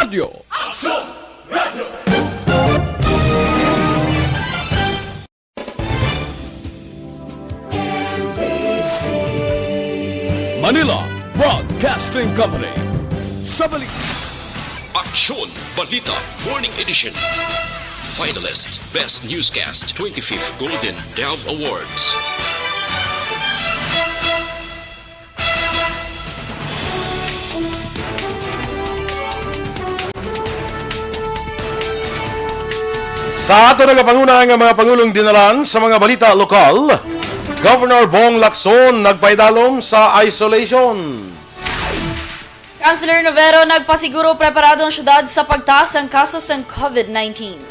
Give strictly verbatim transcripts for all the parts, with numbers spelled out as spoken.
Radio. Manila Broadcasting Company. Sa balik. Aksyon Balita Morning Edition. Finalist Best Newscast twenty-fifth Golden Dove Awards. Sa ato nagapanguna nga mga pangulong dinalan sa mga balita lokal, Governor Bong Lacson nagpaidalom sa isolation. Councilor Novero nagpasiguro preparado ang syudad sa pagtaas ang kaso sang COVID nineteen.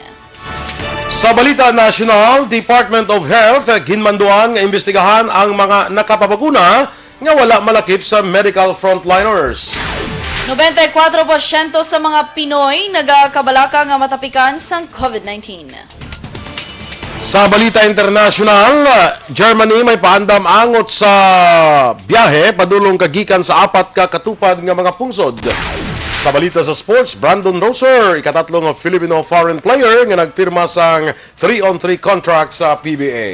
Sa balita nasyonal, Department of Health ginmanduan nga imbestigahan ang mga nakapabakuna nga wala malakip sa medical frontliners. Nobenta y kuwatro porsyento sa mga Pinoy nagakabalaka nga matapikan sang COVID nineteen. Sa balita internasyonal, Germany may paandam angot sa biyahe padulong kagikan sa apat ka katupad nga mga pungsod. Sa balita sa sports, Brandon Roser, ikatatlo nga Filipino foreign player nga nagpirma sang three-on-three contract sa P B A.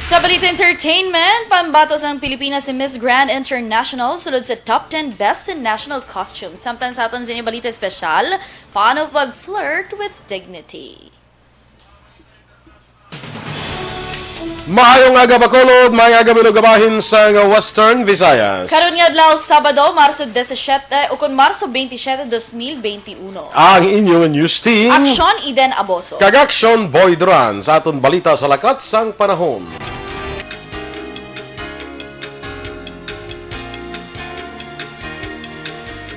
Sa balita entertainment, pambato sang Pilipinas si Miss Grand International sulod sa top ten best in national costume. Samtang sa aton sa inyo balita espesyal, paano pag-flirt with dignity? Maayong aga, Bacolod. Maayong aga, mga kabahin sa Western Visayas. Karon nga adlaw, Sabado, Marso disisiete, o kon Marso twenty-seven, dos mil twenty-uno. Ang inyong news team. Aksyon, Eden Aboso. Kag Aksyon, Boy Duran. Sa aton balita sa lakat sang panahon.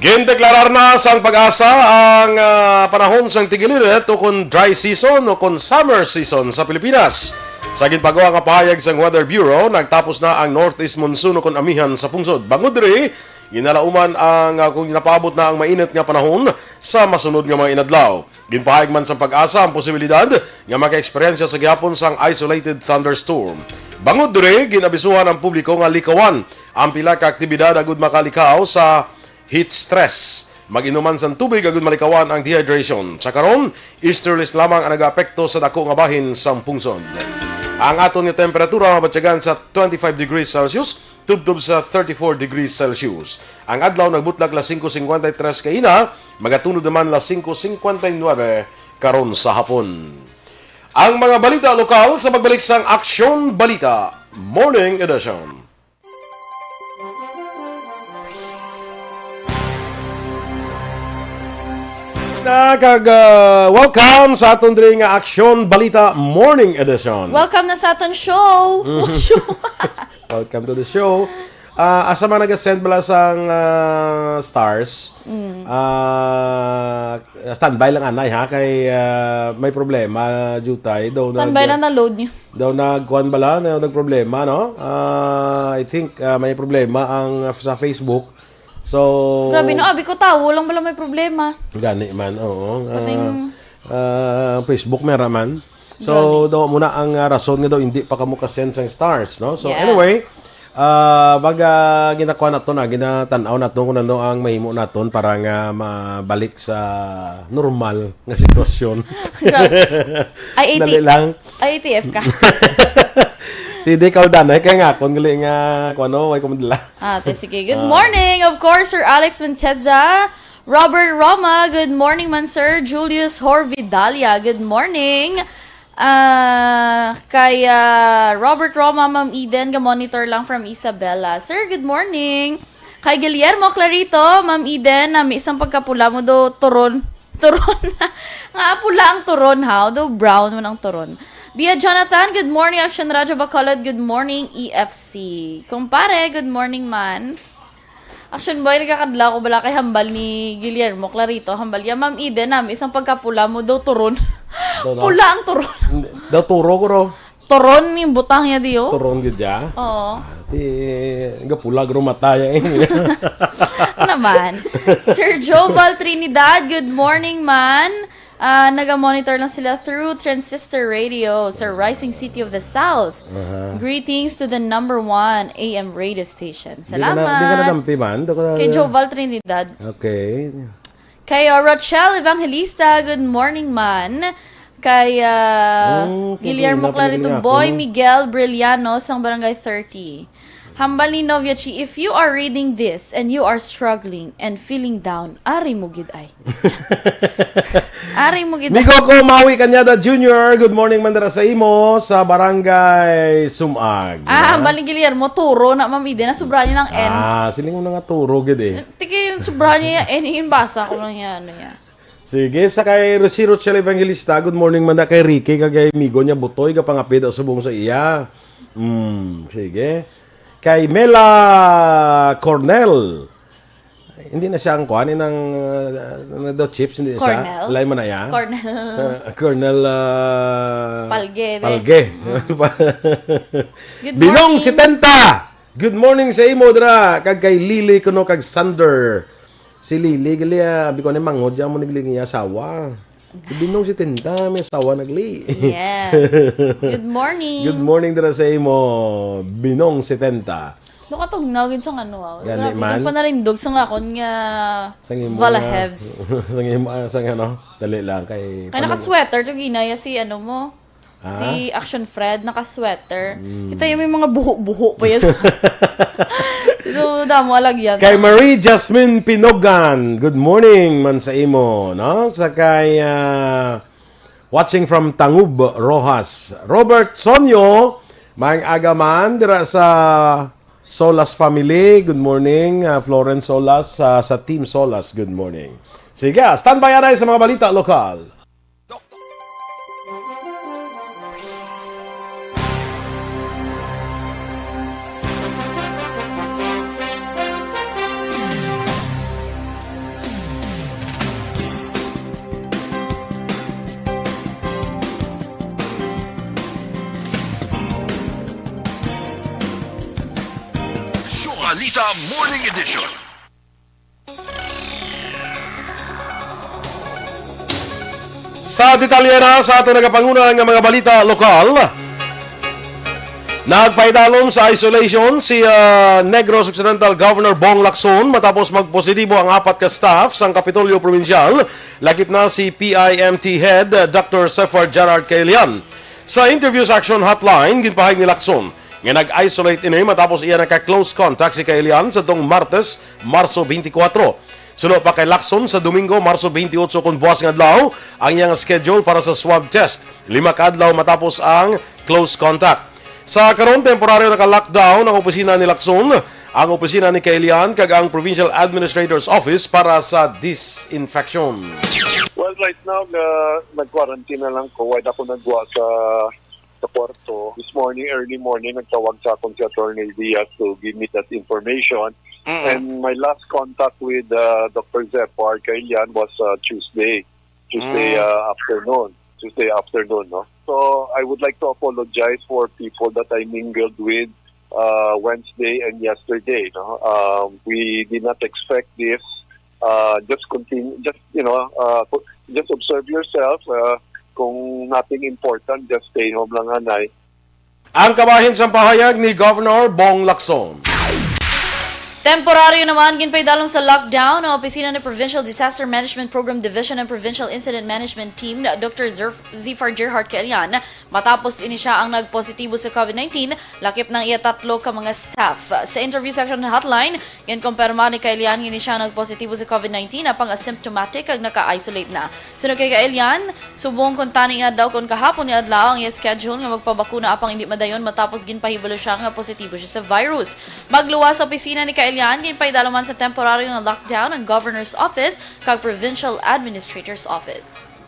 Gindeklarar na sang PAGASA ang, ah, panahon sang tigililit o kon dry season o kon summer season sa Pilipinas. Sa ginpagawa nga pahayag sang Weather Bureau, nagtapos na ang northeast monsoon o kon amihan sa pungsod. Bangod diri, ginalauman ang, ah, kung napaabot na ang mainit nga panahon sa masunod nga mga inadlaw. Ginpahayag man sang PAGASA ang posibilidad nga maka-eksperyensya sa gihapon sang isolated thunderstorm. Bangod diri, gin-abisuhan ang publiko nga likawan ang pila ka aktibidad agud makalikaw sa heat stress. Mag-inom man sang tubig agud malikawan ang dehydration. Sa karon, easterlies lamang ang nagaapekto sa dako nga bahin sang pungsod. Ang aton nga temperatura mabatyagan sa twenty-five degrees Celsius, tubtob sa thirty-four degrees Celsius. Ang adlaw nagbutlak las singko cincuenta y tres kaina, magatunod naman las singko cincuenta y nueve karon sa hapon. Ang mga balita lokal sa pagbalik sang Aksyon Balita Morning Edition. Na kag, ah, welcome sa aton diri nga Aksyon Balita Morning Edition. Welcome na sa aton show. Show. Welcome to the show. Ah, asa man naga-send bala sang, ah, stars? Mm. Ah, standby lang anay ha kay, ah, may problema jutay daw. Standby na, na-load niyo. Daw nagkuan bala, na nagproblema, no? Ah, I think, ah, may problema ang, ah, sa Facebook. So, grabe, no? Abi ko, tawo lang bala may problema. Gani man, oo. Pating ah, ah, Facebook, meron man. So, gani daw muna ang, ah, rason nga daw hindi pa kamo ka-send sang stars, no? So, yes, anyway, ah, baga ginakuha nato na, ginatan-aw nato kung ano ang mahimo naton para nga mabalik sa normal nga sitwasyon. Grabe. Ay, eighty. Dali lang. Ay, A T F ka. Hindi ka udan, eh, kaya nga, kung gali nga, kung ano, way ko madala. Ate, sige. Good morning. Of course, Sir Alex Monteza, Robert Roma, good morning man, sir. Julius Horvidalia, good morning. Ah, kay, ah, Robert Roma, Ma'am Eden, ga-monitor lang from Isabela. Sir, good morning. Kay Guillermo Clarito, Ma'am Eden, nami isang pagkapula mo do, turon. Turon. Nga pula ang turon, ha? Do brown man ang turon. Bia Jonathan, good morning. Action Radyo Bacolod, good morning, E F C. Kumpare, good morning man. Action Boy, nagkakadlaw ko bala kay hambal ni Guillermo Clarito. Hambal niya, Ma'am Eden, nami isang pagkapula mo, daw turon. Daw na? Pula ang turon. Hindi, daw turo ko, ro. Turon yung butang niya, di, oh. Turon gid ya? Oo. Ah, ti, gapula, gro, mataya, eh. Naman. Sir Joval Trinidad, good morning, man. Ah, naga-monitor lang sila through Transistor Radio sa Rising City of the South. Aha. Greetings to the number one A M radio station. Di ka na, di ka na. Salamat. Dampi man. Di ka na. Kay Joval Trinidad. Okay. Kay, uh, Rochelle Evangelista, good morning, man. Kay, uh, Oh, kay Guillermo Dina, Clarito, panaginlingakon, Boy no? Miguel Brillano, sang Barangay thirty. Hambal ni Novia Chi, if you are reading this and you are struggling and feeling down, ari mo gid ay. Ari mo gid ay. Migo ko, Maui Cañada Junior, good morning man dira sa imo sa Barangay Sumag. Ah, hambal ni Guillermo, turo na, ma'am Eden, na sobra niya ng N. Ah, siling mo na nga turo gid eh. Tiki, sobra niya yung N, yung basa ko lang yan, ano yan. Sige, sa kay Rosiro Chel Evangelista, good morning man na kay Ricky, kag kay amigo niya Butoy, kapangapid ang subong sa iya. Hmm, sige. Kay Mela Cornell. Hindi na siya ang kuan, inang uh, ano daw, chips, hindi na siya. Cornell? Lain man na iya. Cornell. Uh, Colonel uh, Palge, be. Palge. Good Binong morning. Setenta. Good morning sa imo dra, kag kay Lily kuno kag Sander. Si Lily gali, ah, abi ko ni mangod ya mo nagli nga asawa. Si Binong Setenta may asawa nagli. Yes. Good morning. Good morning dira sa imo, Binong Setenta. Nakatugnaw gid sa ano, ah. Gani Grabe, man. itong panarindog sa akon nga Sang imo Vala nga- Heads. Sang imo, ah, sang ano, dali lang kay Kaya naka-sweater to ginaya si ano mo. Ah? Si Action Fred, naka-sweater. Kita yung may mga buho-buho pa yan. Ito, damo alagyan. Kay Marie Jasmine Pinogan, good morning man sa imo, no? Sa kay ah, watching from Tangub, Rojas. Robert Sonyo, maayong aga man dira sa Solas family. Good morning, ah, Florence Solas sa, sa Team Solas. Good morning. Sige, standby anay sa mga balita lokal. Balita Morning Edition. Sa detalye na sa ato nagapanguna nga mga balita lokal, nagpaidalom sa isolation si ah, Negros Occidental Governor Bong Lacson matapos magpositibo ang apat ka staff sang Kapitolyo Provincial, lakip na si P I M T Head ah, Doctor Zephyr Gerard Caelian. Sa interview sa Action Hotline, ginpahayag ni Lacson nga nag-isolate ini matapos iya nagka-close contact si Caelian sa tong Martes, Marso twenty-four. Suno pa kay Lacson, sa Domingo, Marso twenty-eight kon buwas nga adlaw ang iyang schedule para sa swab test, lima ka adlaw matapos ang close contact. Sa karon, temporaryo naka-lockdown ang opisina ni Lacson, ang opisina ni Caelian, kag ang Provincial Administrator's Office para sa disinfection. Well, right now, uh, nag-quarantine na lang ko. Wala ako nagwa sa sa kwarto. This morning, early morning, nagtawag sa akon si Attorney Diaz to give me that information. And my last contact with uh, Doctor Zephyr Caelian was uh, Tuesday. Tuesday uh, afternoon. Tuesday afternoon, no? So, I would like to apologize for people that I mingled with uh, Wednesday and yesterday, no? Um, we did not expect this. Uh, just continue, just, you know, uh, just observe yourself. Uh, kung nothing important, just stay home lang, anay. Ang kabahin sang pahayag ni Governor Bong Lacson. Temporaryo naman ginpaidalom sa lockdown ang opisina ni Provincial Disaster Management Program Division and Provincial Incident Management Team, Doctor Zerf- Zifar Gerhard Caelian, matapos ini siya ang nagpositibo sa COVID nineteen, lakip ng iya tatlo ka mga staff. Sa interview section hotline, ginkumpirma ni Caelian nga ini siya nagpositibo sa COVID nineteen, apang asymptomatic kag naka-isolate na. Suno kay Caelian, subong kon tani nga adlaw kon kahapon nga adlaw ang iya schedule nga magpabakuna, apang hindi madayon matapos ginpahibalo siya nga positibo siya sa virus. Magluwas sa opisina ni Caelian, ginpaidalom man sa temporaryo nga lockdown ang Governor's Office kag Provincial Administrator's Office.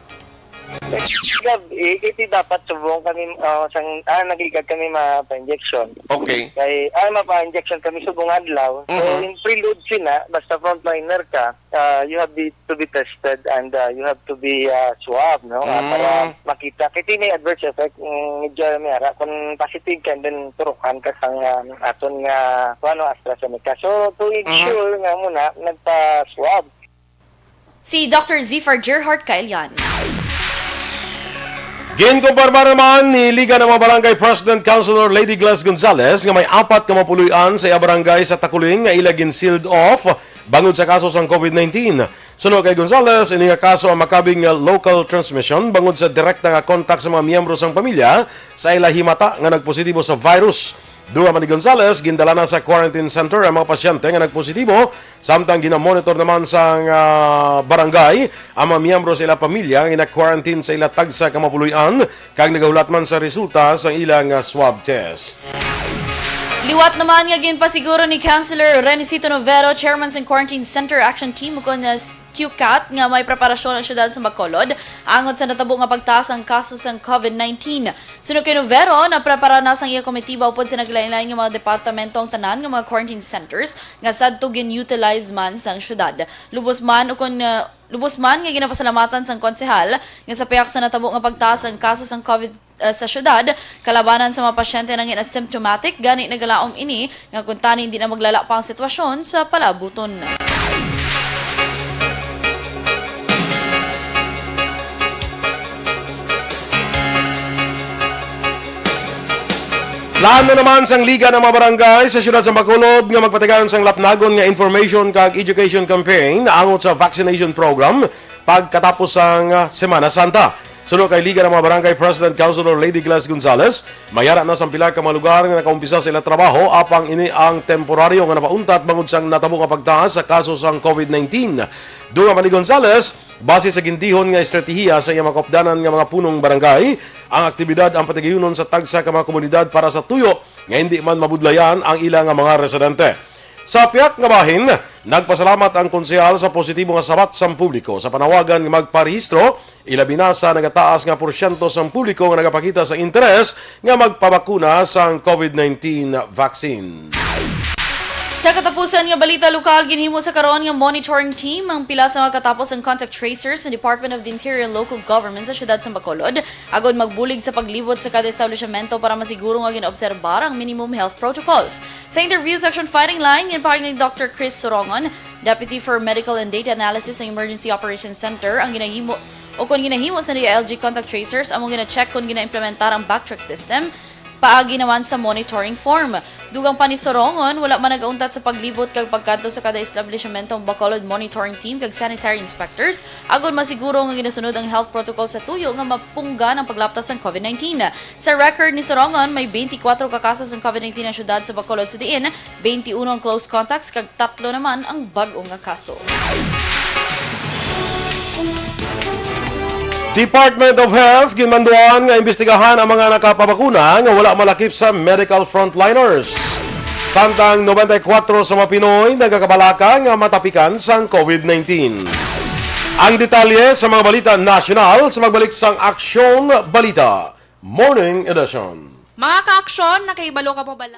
Gab, eh, iti dapat subong kami, ah, sang, ah, nagligad kami mapa-injection. Okay. Kay, ah, mapa-injection kami subong adlaw. So, Mhm. in prelude sina, basta frontliner ka, ah, you have the, to be tested and ah, you have to be ah, swab, no? Ah, Mm. Para makita. Kay may adverse effect, mm, medyo may ara. Kung positive ka, then turukan ka sang ah, aton nga, kung ano, AstraZeneca. So, to ensure nga muna, nagpa-swab. Si Doctor Zifar Gerhard Caelian. Ginkumpirma naman ni Liga ng mga Barangay President Councilor Lady Gladys Gonzalez nga may apat ka mapuloy-an sa iya barangay sa Taculing nga ila gin-sealed off bangod sa kaso sang COVID nineteen. Suno kay Gonzales, ini nga kaso ang makabig nga local transmission bangod sa direkta nga contact sa mga miyembro sang pamilya sa ila himata nga nagpositibo sa virus. Dugang pa ni Gonzales, gindala na sa quarantine center ang mga pasyente nga nagpositibo, samtang ginamonitor naman sang, ah, barangay ang mga miyembro sa ila pamilya nga gina-quarantine sa ila tagsa ka mapuloy-an kag nagahulat man sa resulta sang ilang, ah, swab test. Liwat naman nga ginpasiguro ni Councilor Renisito Novero, chairman sang Quarantine Center Action Team, ukon nga s-, Q cat, nga may preparasyon ang siyudad sa Bacolod angot sa natabo nga pagtaas ang kaso sang COVID nineteen. Suno kay Novero, naprepara na sang iya komitiba upod sa naglain-lain nga mga departamento ang tanan nga mga quarantine centers nga sadto gin-utilize man sang siyudad. Lubos man ukon, uh, lubos man nga ginapasalamatan sang konsehal nga sa pihak sa natabo nga pagtaas ang kaso sang COVID, uh, sa siyudad, kalabanan sa mga pasyente nga asymptomatic, gani nagalaom ini nga kuntani hindi na maglala pa ang sitwasyon sa palaabuton. Plano naman sang Liga ng mga Barangay sa siyudad sa Bacolod nga magpatigayon sang lapnagon nga information kag education campaign angot sa vaccination program pagkatapos sang, ah, Semana Santa. Suno kay Liga ng mga Barangay President Councilor Lady Glass Gonzales, mayara na sang pila ka mga lugar nga nakaumpisa sa ila trabaho, apang ini ang temporaryo nga napauntat bangod sang natabo nga pagtaas sa kaso sang COVID nineteen. Dugang pa ni Gonzales, base sa gintihon nga estratehiya sa iyang mga kaupdanan nga mga punong barangay, ang aktibidad ang patigayunon sa tagsa ka mga komunidad para sa tuyo nga hindi man mabudlayan ang ila nga mga residente. Sa pihak nga bahin, nagpasalamat ang konsehal sa positibo nga sabat sang publiko sa panawagan nga magparehistro, ilabi na sa nagataas nga porsyento sang publiko nga nagapakita sa interes nga magpabakuna sang COVID nineteen vaccine. Sa katapusan nga balita lokal, ginhimo sa karon nga monitoring team ang pila sa mga katapos ang contact tracers sa Department of the Interior and Local Government sa siyudad sa Bacolod, agod magbulig sa paglibot sa kada establishmento para masiguro nga ginaobserbar ang minimum health protocols. Sa interview section firing line, ginpahayag ni Doctor Chris Sorongon, Deputy for Medical and Data Analysis sa Emergency Operations Center, ang ginahimo o kon ginahimo sa D I L G contact tracers, amo gina-check kon gina-implementar ang backtrack system paagi naman sa monitoring form. Dugang pa ni Sorongon, wala man nagauntat sa paglibot kag pagkadto sa kada establishmento ang Bacolod Monitoring Team kag sanitary inspectors, agod masiguro nga ginasunod ang health protocol sa tuyo nga mapunggan ang paglaptas sang COVID nineteen. Sa record ni Sorongon, may twenty-four ka kaso sang COVID nineteen ang siyudad sa Bacolod, sa diin twenty-uno ang close contacts kag tatlo naman ang bag-o nga kaso. Department of Health ginmanduan nga imbestigahan ang mga nakapabakuna nga wala malakip sa medical frontliners. Samtang nobenta y kuwatro sa mga Pinoy nagakabalaka nga matapikan sang COVID nineteen. Ang detalye sa mga balita nasyonal sa magbalik sang Aksyon Balita Morning Edition. Mga kaaksyon, nakahibalo ka pa bala?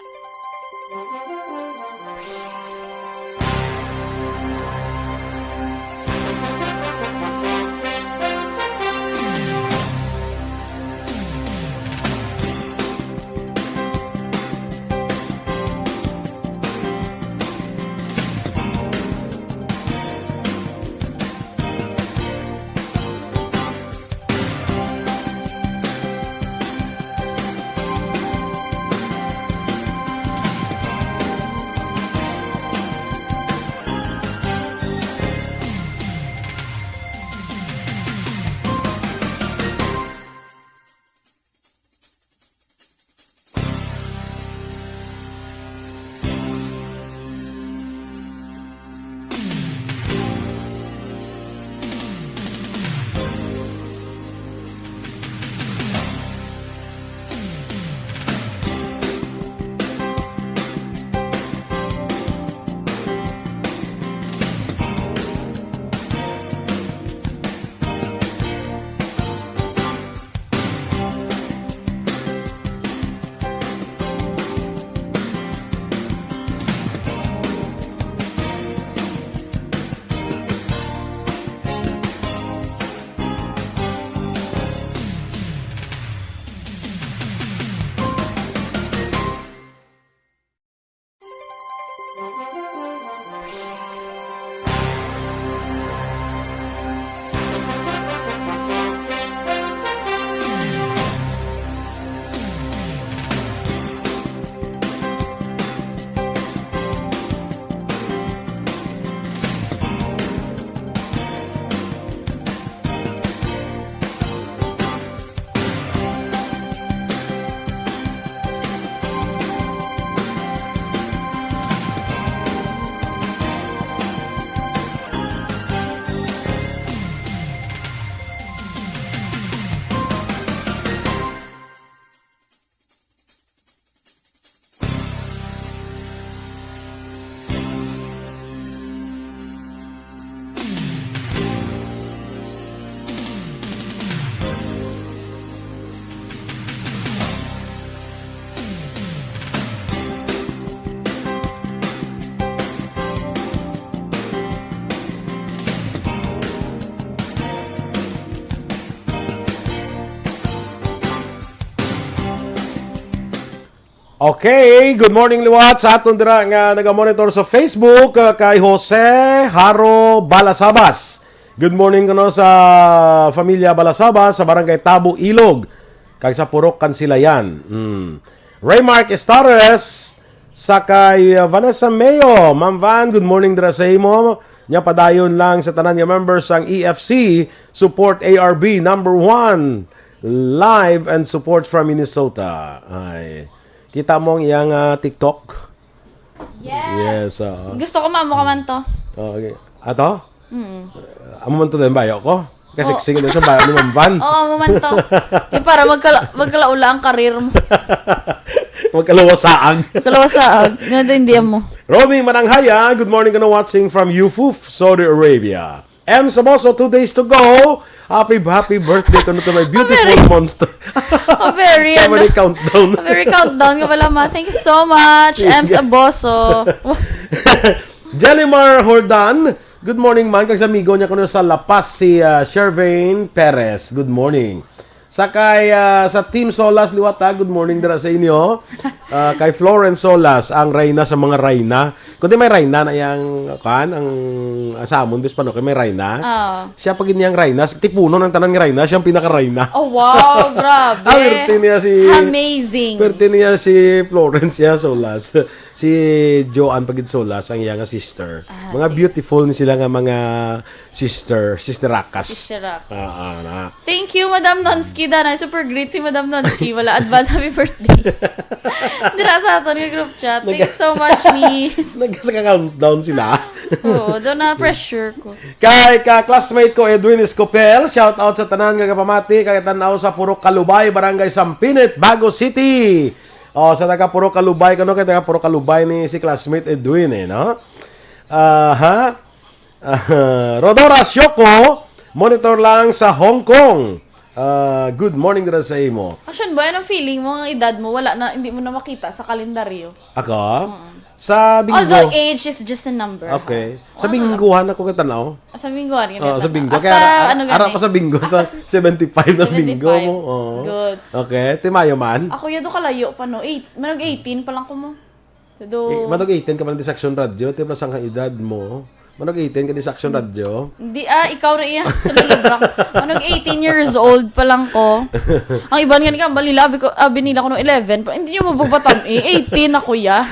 Okay, good morning liwat sa aton dira nga naga-monitor sa Facebook, uh, kay Jose Haro Balasabas. Good morning kuno sa familia Balasabas sa Barangay Tabo, Ilog, kag sa Purok Kansilayan. Mm. Raymark Estares, sa kay, uh, Vanessa Mayo. Ma'am Van, good morning dira sa imo. Nya padayon lang sa tanan nga members sang E F C, support A R B number one. Live and support from Minnesota. Ay, kita mo ang iyang, ah, TikTok? Yes. Yes, oo. Gusto ko maamo ka man to. Oh, okay. Ato? Mm. Amo man to din bayo ko. Kasi Oh. Singin na siya bayo ni Ma'am Van. Oo, amo man to. Di para magkala magkalaula ang karir mo. Magkalawasaag. Kalawasaag. Nga din, di mo. Romy Mananghaya, good morning, gonna watching from Yufuf, Saudi Arabia. M Samoso, two days to go. Happy, happy birthday kuno to my beautiful Very monster. A very, Kaya ano, may countdown. A very countdown ka pala, ma. Thank you so much, Sige. M Saboso. Jelimar Hordan, good morning man. Kag sa amigo niya kuno sa La Paz, si, ah, Shervain Perez. Good morning. Sa kay, ah, sa Team Solas liwat, ha, good morning dira sa inyo. Ah, kay Florence Solas, ang reyna sa mga reyna. Kundi may reyna na yang, kan, ang asamon, bis pa no, kay may reyna. Oo. Siya pag inyang reyna, tipunon ang tanan nga reyna, siya ang pinaka-reyna. Oh, wow, grabe. Ah, perte niya si Amazing. Perte niya si Florence, ya, Solas. Si Joanne Pagid Solas, ang iya nga sister. Ah, Mga sige. Beautiful ni sila nga mga sister, sisterakas. Sisterakas. Ah, ah, na. Thank you, Madam Nonski. Danay, super great si Madam Nonski. Wala, advance happy birthday. Dira sa aton nga group chat. Thank you Nag- so much, miss. Nagkasaka-countdown sila. Oo, doon na pressure ko. Kay ka-classmate ko, Edwin Escopel, shout out sa tanan nga kapamati, kay tanaw sa Purok Kalubay, Barangay Sampinit, Bago City. O, sa taga Purok Kalubay, kano kay taga Purok Kalubay ni si classmate Edwin eh, no? Aha. Ah, Rodora Sioko, monitor lang sa Hong Kong. Ah, good morning dira sa imo. Action boy, anong feeling mo? Ang edad mo, wala na, hindi mo na makita sa kalendaryo. Ako? Mm-mm. Sa Bingo. Although age is just a number, Okay. ha? Sa Ano lang? Binggohan ako katanaw. Ah, sa Binggohan, ganito Oo, sa na. Bingo. Hasta, Kaya ara, ano ara gani? pa sa Bingo, Hasta sa s-, seventy-five na Bingo seventy-five. mo. Oo. Good. Okay, timayo man. Ako yun, kalayo pa, no? Eight, manag eighteen pa lang ko mo. Todo Eh, manag eighteen ka man di sa Aksyon Radyo, ti pa sang edad mo. Manag eighteen ka di sa Aksyon Radyo. Hindi, ah, ikaw na iya sa lulubrak. Manag eighteen years old pa lang ko. Ang iban nga ni ka, balila, abi ko, abi nila ko no eleven. Pa, hindi nyo mabagbatam eh. Eighteen ako, ya.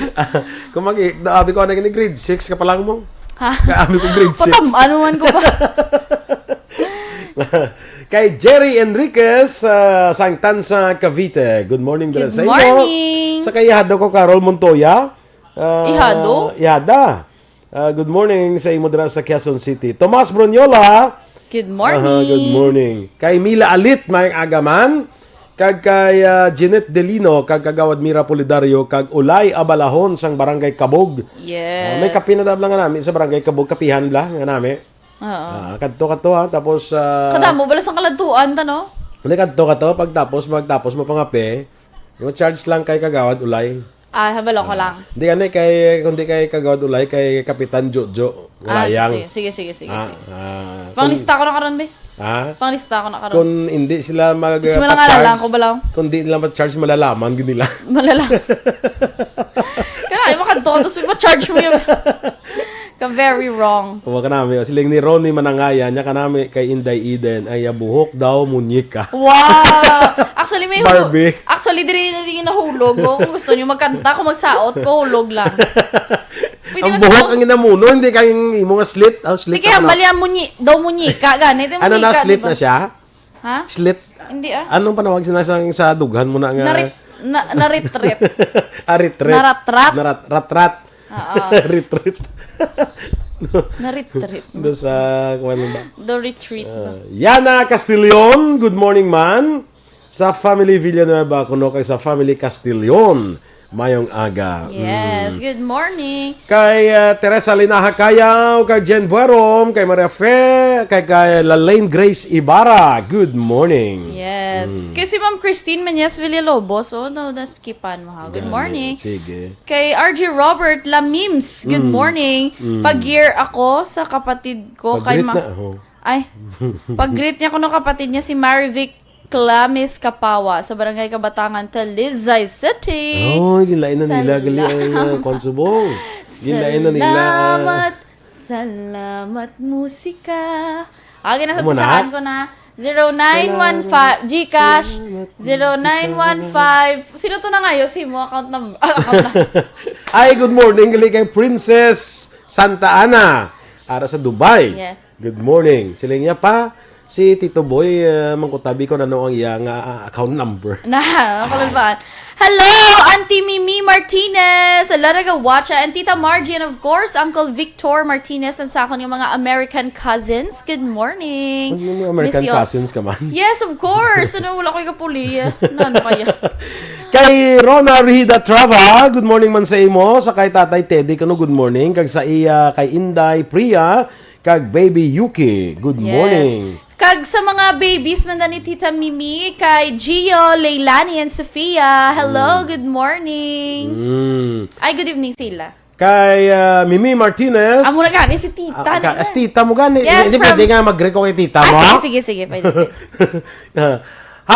Kung mag-, abi ko, ano, grade six ka pa lang mo? Ha? Abi ko, grade six. Patam-, ano man ko ba? Kay Jerry Enriquez, ah, sang Tansa, Cavite. Good morning, Good dira sa imo. morning. Sa kay Ihado ko, Carol Montoya. Ah, Ihado? Ihada. Ah, good morning sa imo dira sa Quezon City. Tomas Brunyola. Good morning. Aha, good morning. Kay Mila Alit, may agaman. Kag kay, ah, Jeanette Delino, kag Kagawad Mira Pulidario, kag Ulay Abalahon sang Barangay Kabog. Yes. Ah, may kape na dab lang nga nami sa Barangay Kabog, kapihan lang nga nami. Oo. Ah, kadto, kadto, ha. Tapos, ah, Kadamo, bala sang kaladtuan ta, no? Hindi, kadto, kadto. Pagtapos, pagtapos mo pangape, yung charge lang kay Kagawad Ulay. Ah, habalo ko Ah. lang. Hindi, ano, kay, kundi kay Kagawad Ulay, kay Kapitan Jojo Ah, Ulayang. sige, sige, sige, sige, Ah, sige. ah, Panglista kung ko na karon, be. Ha? Panglista ko na karon. Kung hindi sila mag-, Gusto mo lang pa-charge, alalang ko ba lang? Kung di nila ma-charge, malalaman gid nila. Malala. Kaya, ay, makadto ka, tapos ma-charge mo yun. Ka very wrong. Wa ka nami, siling ni Ronnie Manangaya, nya ka nami kay Inday Eden, ay, ah, buhok daw, munyika. Wow! Actually, may hulo-, Barbie. Actually, diri na din nahulog, oh. Kung gusto nyo magkanta, kung magsaot, ko, hulog lang. Pwede Ang ba buhok sa ang inamuno, hindi kayong imo nga slit. Oh, slit Di kaya, ako na. Bali ang munyi-, daw munyika, ganit. Yung Ano na, munyika, slit di ba? na siya? Ha? Slit. Hindi, ah. Anong panawag sila sa, sa dughan mo na nga? Narit-, na, naritrit. Ah, retreat. Naratrat? Narat-, ratrat. Oo. Retreat. Naritrit. Do sa, kung ano ba? Do retreat ba? Ah, Yana Castillon, good morning, man. Sa family Villanueva, kuno kay sa family Castillon. Mayong aga. Yes, Mm. good morning. Kay, ah, Teresa Linaha Cayaw, kay Jen Buerom, kay Maria Fe, kay, kay Lalaine Grace Ibarra. Good morning. Yes. Mm. Kay si Ma'am Christine Menyes Villalobos, oh, no, naskipan mo ha. Good Gani. morning. Sige. Kay R J Robert Lamims, good Mm. morning. Mm. Pag-year ako sa kapatid ko kay Pag-greet Ma-, na, oh. Ay, pag-greet niya kuno kapatid niya si Marivic Clamis Kapawa sa Barangay Kabatangan, Talisay City. Oh, ginlain na nila, gali ang, uh, Salam-, kwan subong. Ginlain na nila. Salamat. Salamat, musika. Okay na, Amo na? Umpisahan ko na. Zero nine one five, Salamat, GCash, salamat, musika. Zero nine one five. Sino to na ngayon? Si mo account number. Ah, account number. Ay, good morning, gali kay Princess Santa Ana. Ara sa Dubai. Yeah. Good morning. Sila niya pa, si Tito Boy, uh, mangkutabi ko na no ang iya nga, uh, account number. Na, makululbaan. Hello, Auntie Mimi Martinez, Laraga Wacha, and Tita Margie, and of course, Uncle Victor Martinez, and sa akon nga mga American cousins. Good morning. Ano yung American Miss you. Cousins ka man? Yes, of course. Ano, wala ko ikapuli. Ano, ano kaya? Kay Rona Rida Trava, good morning man sa imo. Sa kay Tatay Teddy, kano good morning. Kag sa iya, kay Inday Priya, kag Baby Yuki, good Yes. morning. Kag sa mga babies man ni Tita Mimi, kay Gio, Leilani, and Sofia, hello, Mm. good morning. Mm. Ay, good evening sila. Kay, ah, Mimi Martinez. Amo na gani si Tita Ah, ka-, nila. As tita mo gani. Yes, Hindi from pwede nga mag-greet ko kay tita Ah, mo, sige, ha? sige, sige, pwede, pwede. Ah,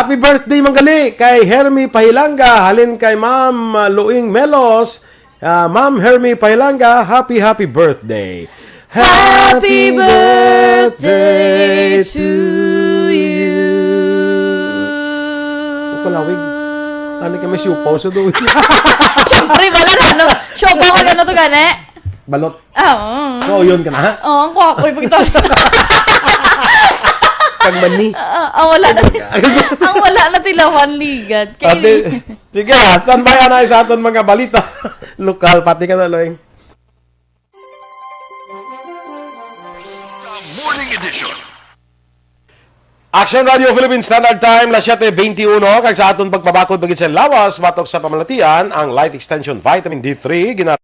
happy birthday, manggali, kay Hermie Pahilanga, halin kay Ma'am, ah, Luing Melos, Ah, Ma'am Hermie Pailanga, happy, happy birthday. Happy birthday to you. Ang palawig. Ano ka may siupaw sa doon? Siyempre, wala na, no? Siupaw ka gano to, gani? Balot. Ah, mm. So, yun ka na, ha? Oo, ang kwapo yung pagtawag. Kag mani. Ah, ang wala na, ang wala na tilawan, ligat. Kay Ate, Sige, standby anay sa aton mga balita. Lokal, pati ka na, Loy. The Morning Edition. Action Radio Philippine Standard Time, las siete veintiuno, kag sa aton pagpabakod pa gid sa lawas, batok sa pamalatian, ang Life Extension Vitamin D three, gina-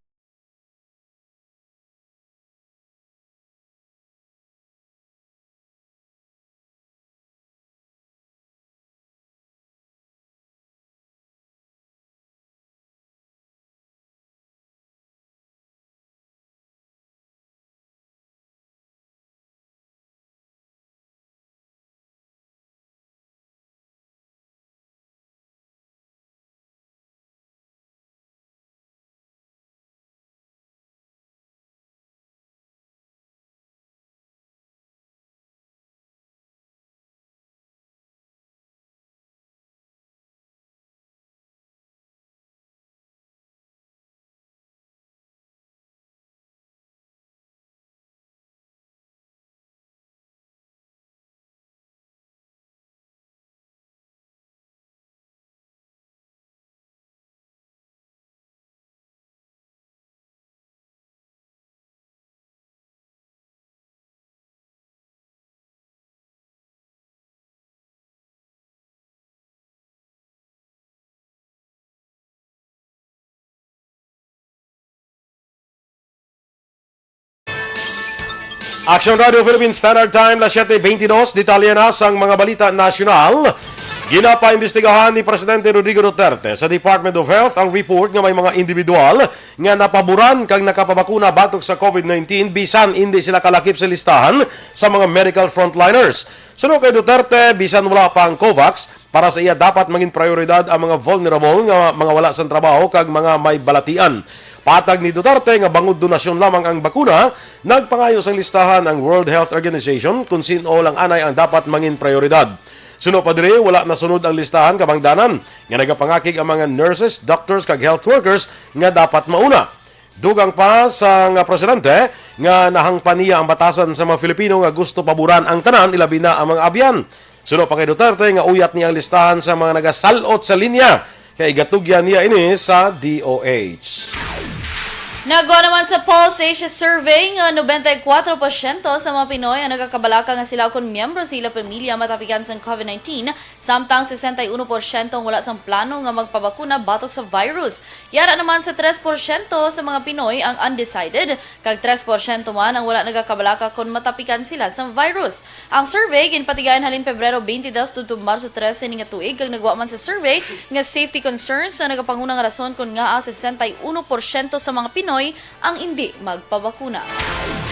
Action Radio Philippine Standard Time, las siete veintidós. Detalye na sang mga balita nasyonal. Ginapaimbestigahan ni Presidente Rodrigo Duterte sa Department of Health ang report nga may mga individual nga napaboran kag nakapabakuna batok sa COVID nineteen bisan indi sila kalakip sa listahan sa mga medical frontliners. Suno kay Duterte, bisan wala pa ang COVAX, para sa iya dapat mangin prioridad ang mga vulnerable nga mga wala sang trabaho kag mga may balatian. Patag ni Duterte nga bangod donasyon lamang ang bakuna, nagpangayo sang listahan ang World Health Organization kon sin-o lang anay ang dapat mangin prioridad. Suno pa diri, wala nasunod ang listahan kabangdanan nga nagapangakig ang mga nurses, doctors, kag health workers nga dapat mauna. Dugang pa sang presidente nga nahangpan niya ang batasan sa mga Filipino nga gusto paboran ang tanan, ilabi na ang mga abyan. Suno pa kay Duterte nga uyat niya ang listahan sa mga nagasal-ot sa linya, kay igatugyan niya ini sa D O H. Nagwa naman sa Pulse Asia Survey nga nobenta y kuwatro porsyento sa mga Pinoy ang nagakabalaka nga sila ukon miyembro sa ila pamilya matapikan sang COVID nineteen, samtang sesenta y uno porsyento ang wala sang plano nga magpabakuna batok sa virus. Yara naman sa tres porsyento sa mga Pinoy ang undecided, kag tres porsyento man ang wala nagakabalaka kon matapikan sila sang virus. Ang survey ginpatigayon halin Pebrero twenty-two tubtob Marso trese ini nga tuig, kag nagwa man sa survey nga safety concerns ang nagapanguna nga rason kon ngaa sesenta y uno porsyento sa mga Pinoy Pinoy ang indi magpabakuna.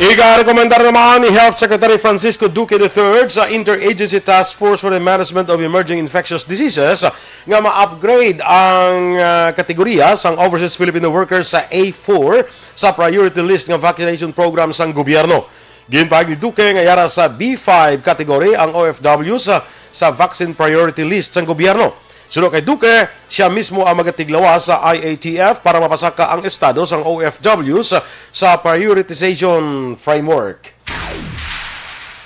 Igarekomendar naman ni Health Secretary Francisco Duque the third sa Interagency Task Force for the Management of Emerging Infectious Diseases nga ma-upgrade ang, ah, kategorya sang overseas Filipino workers sa A four sa priority list nga vaccination program sang gobyerno. Ginpahayag ni Duque nga yara sa B five category ang O F Ws sa, sa vaccine priority list sang gobyerno. Suno kay Duque, siya mismo ang magatiglawas sa I A T F para mapasaka ang estado sang O F Ws sa prioritization framework.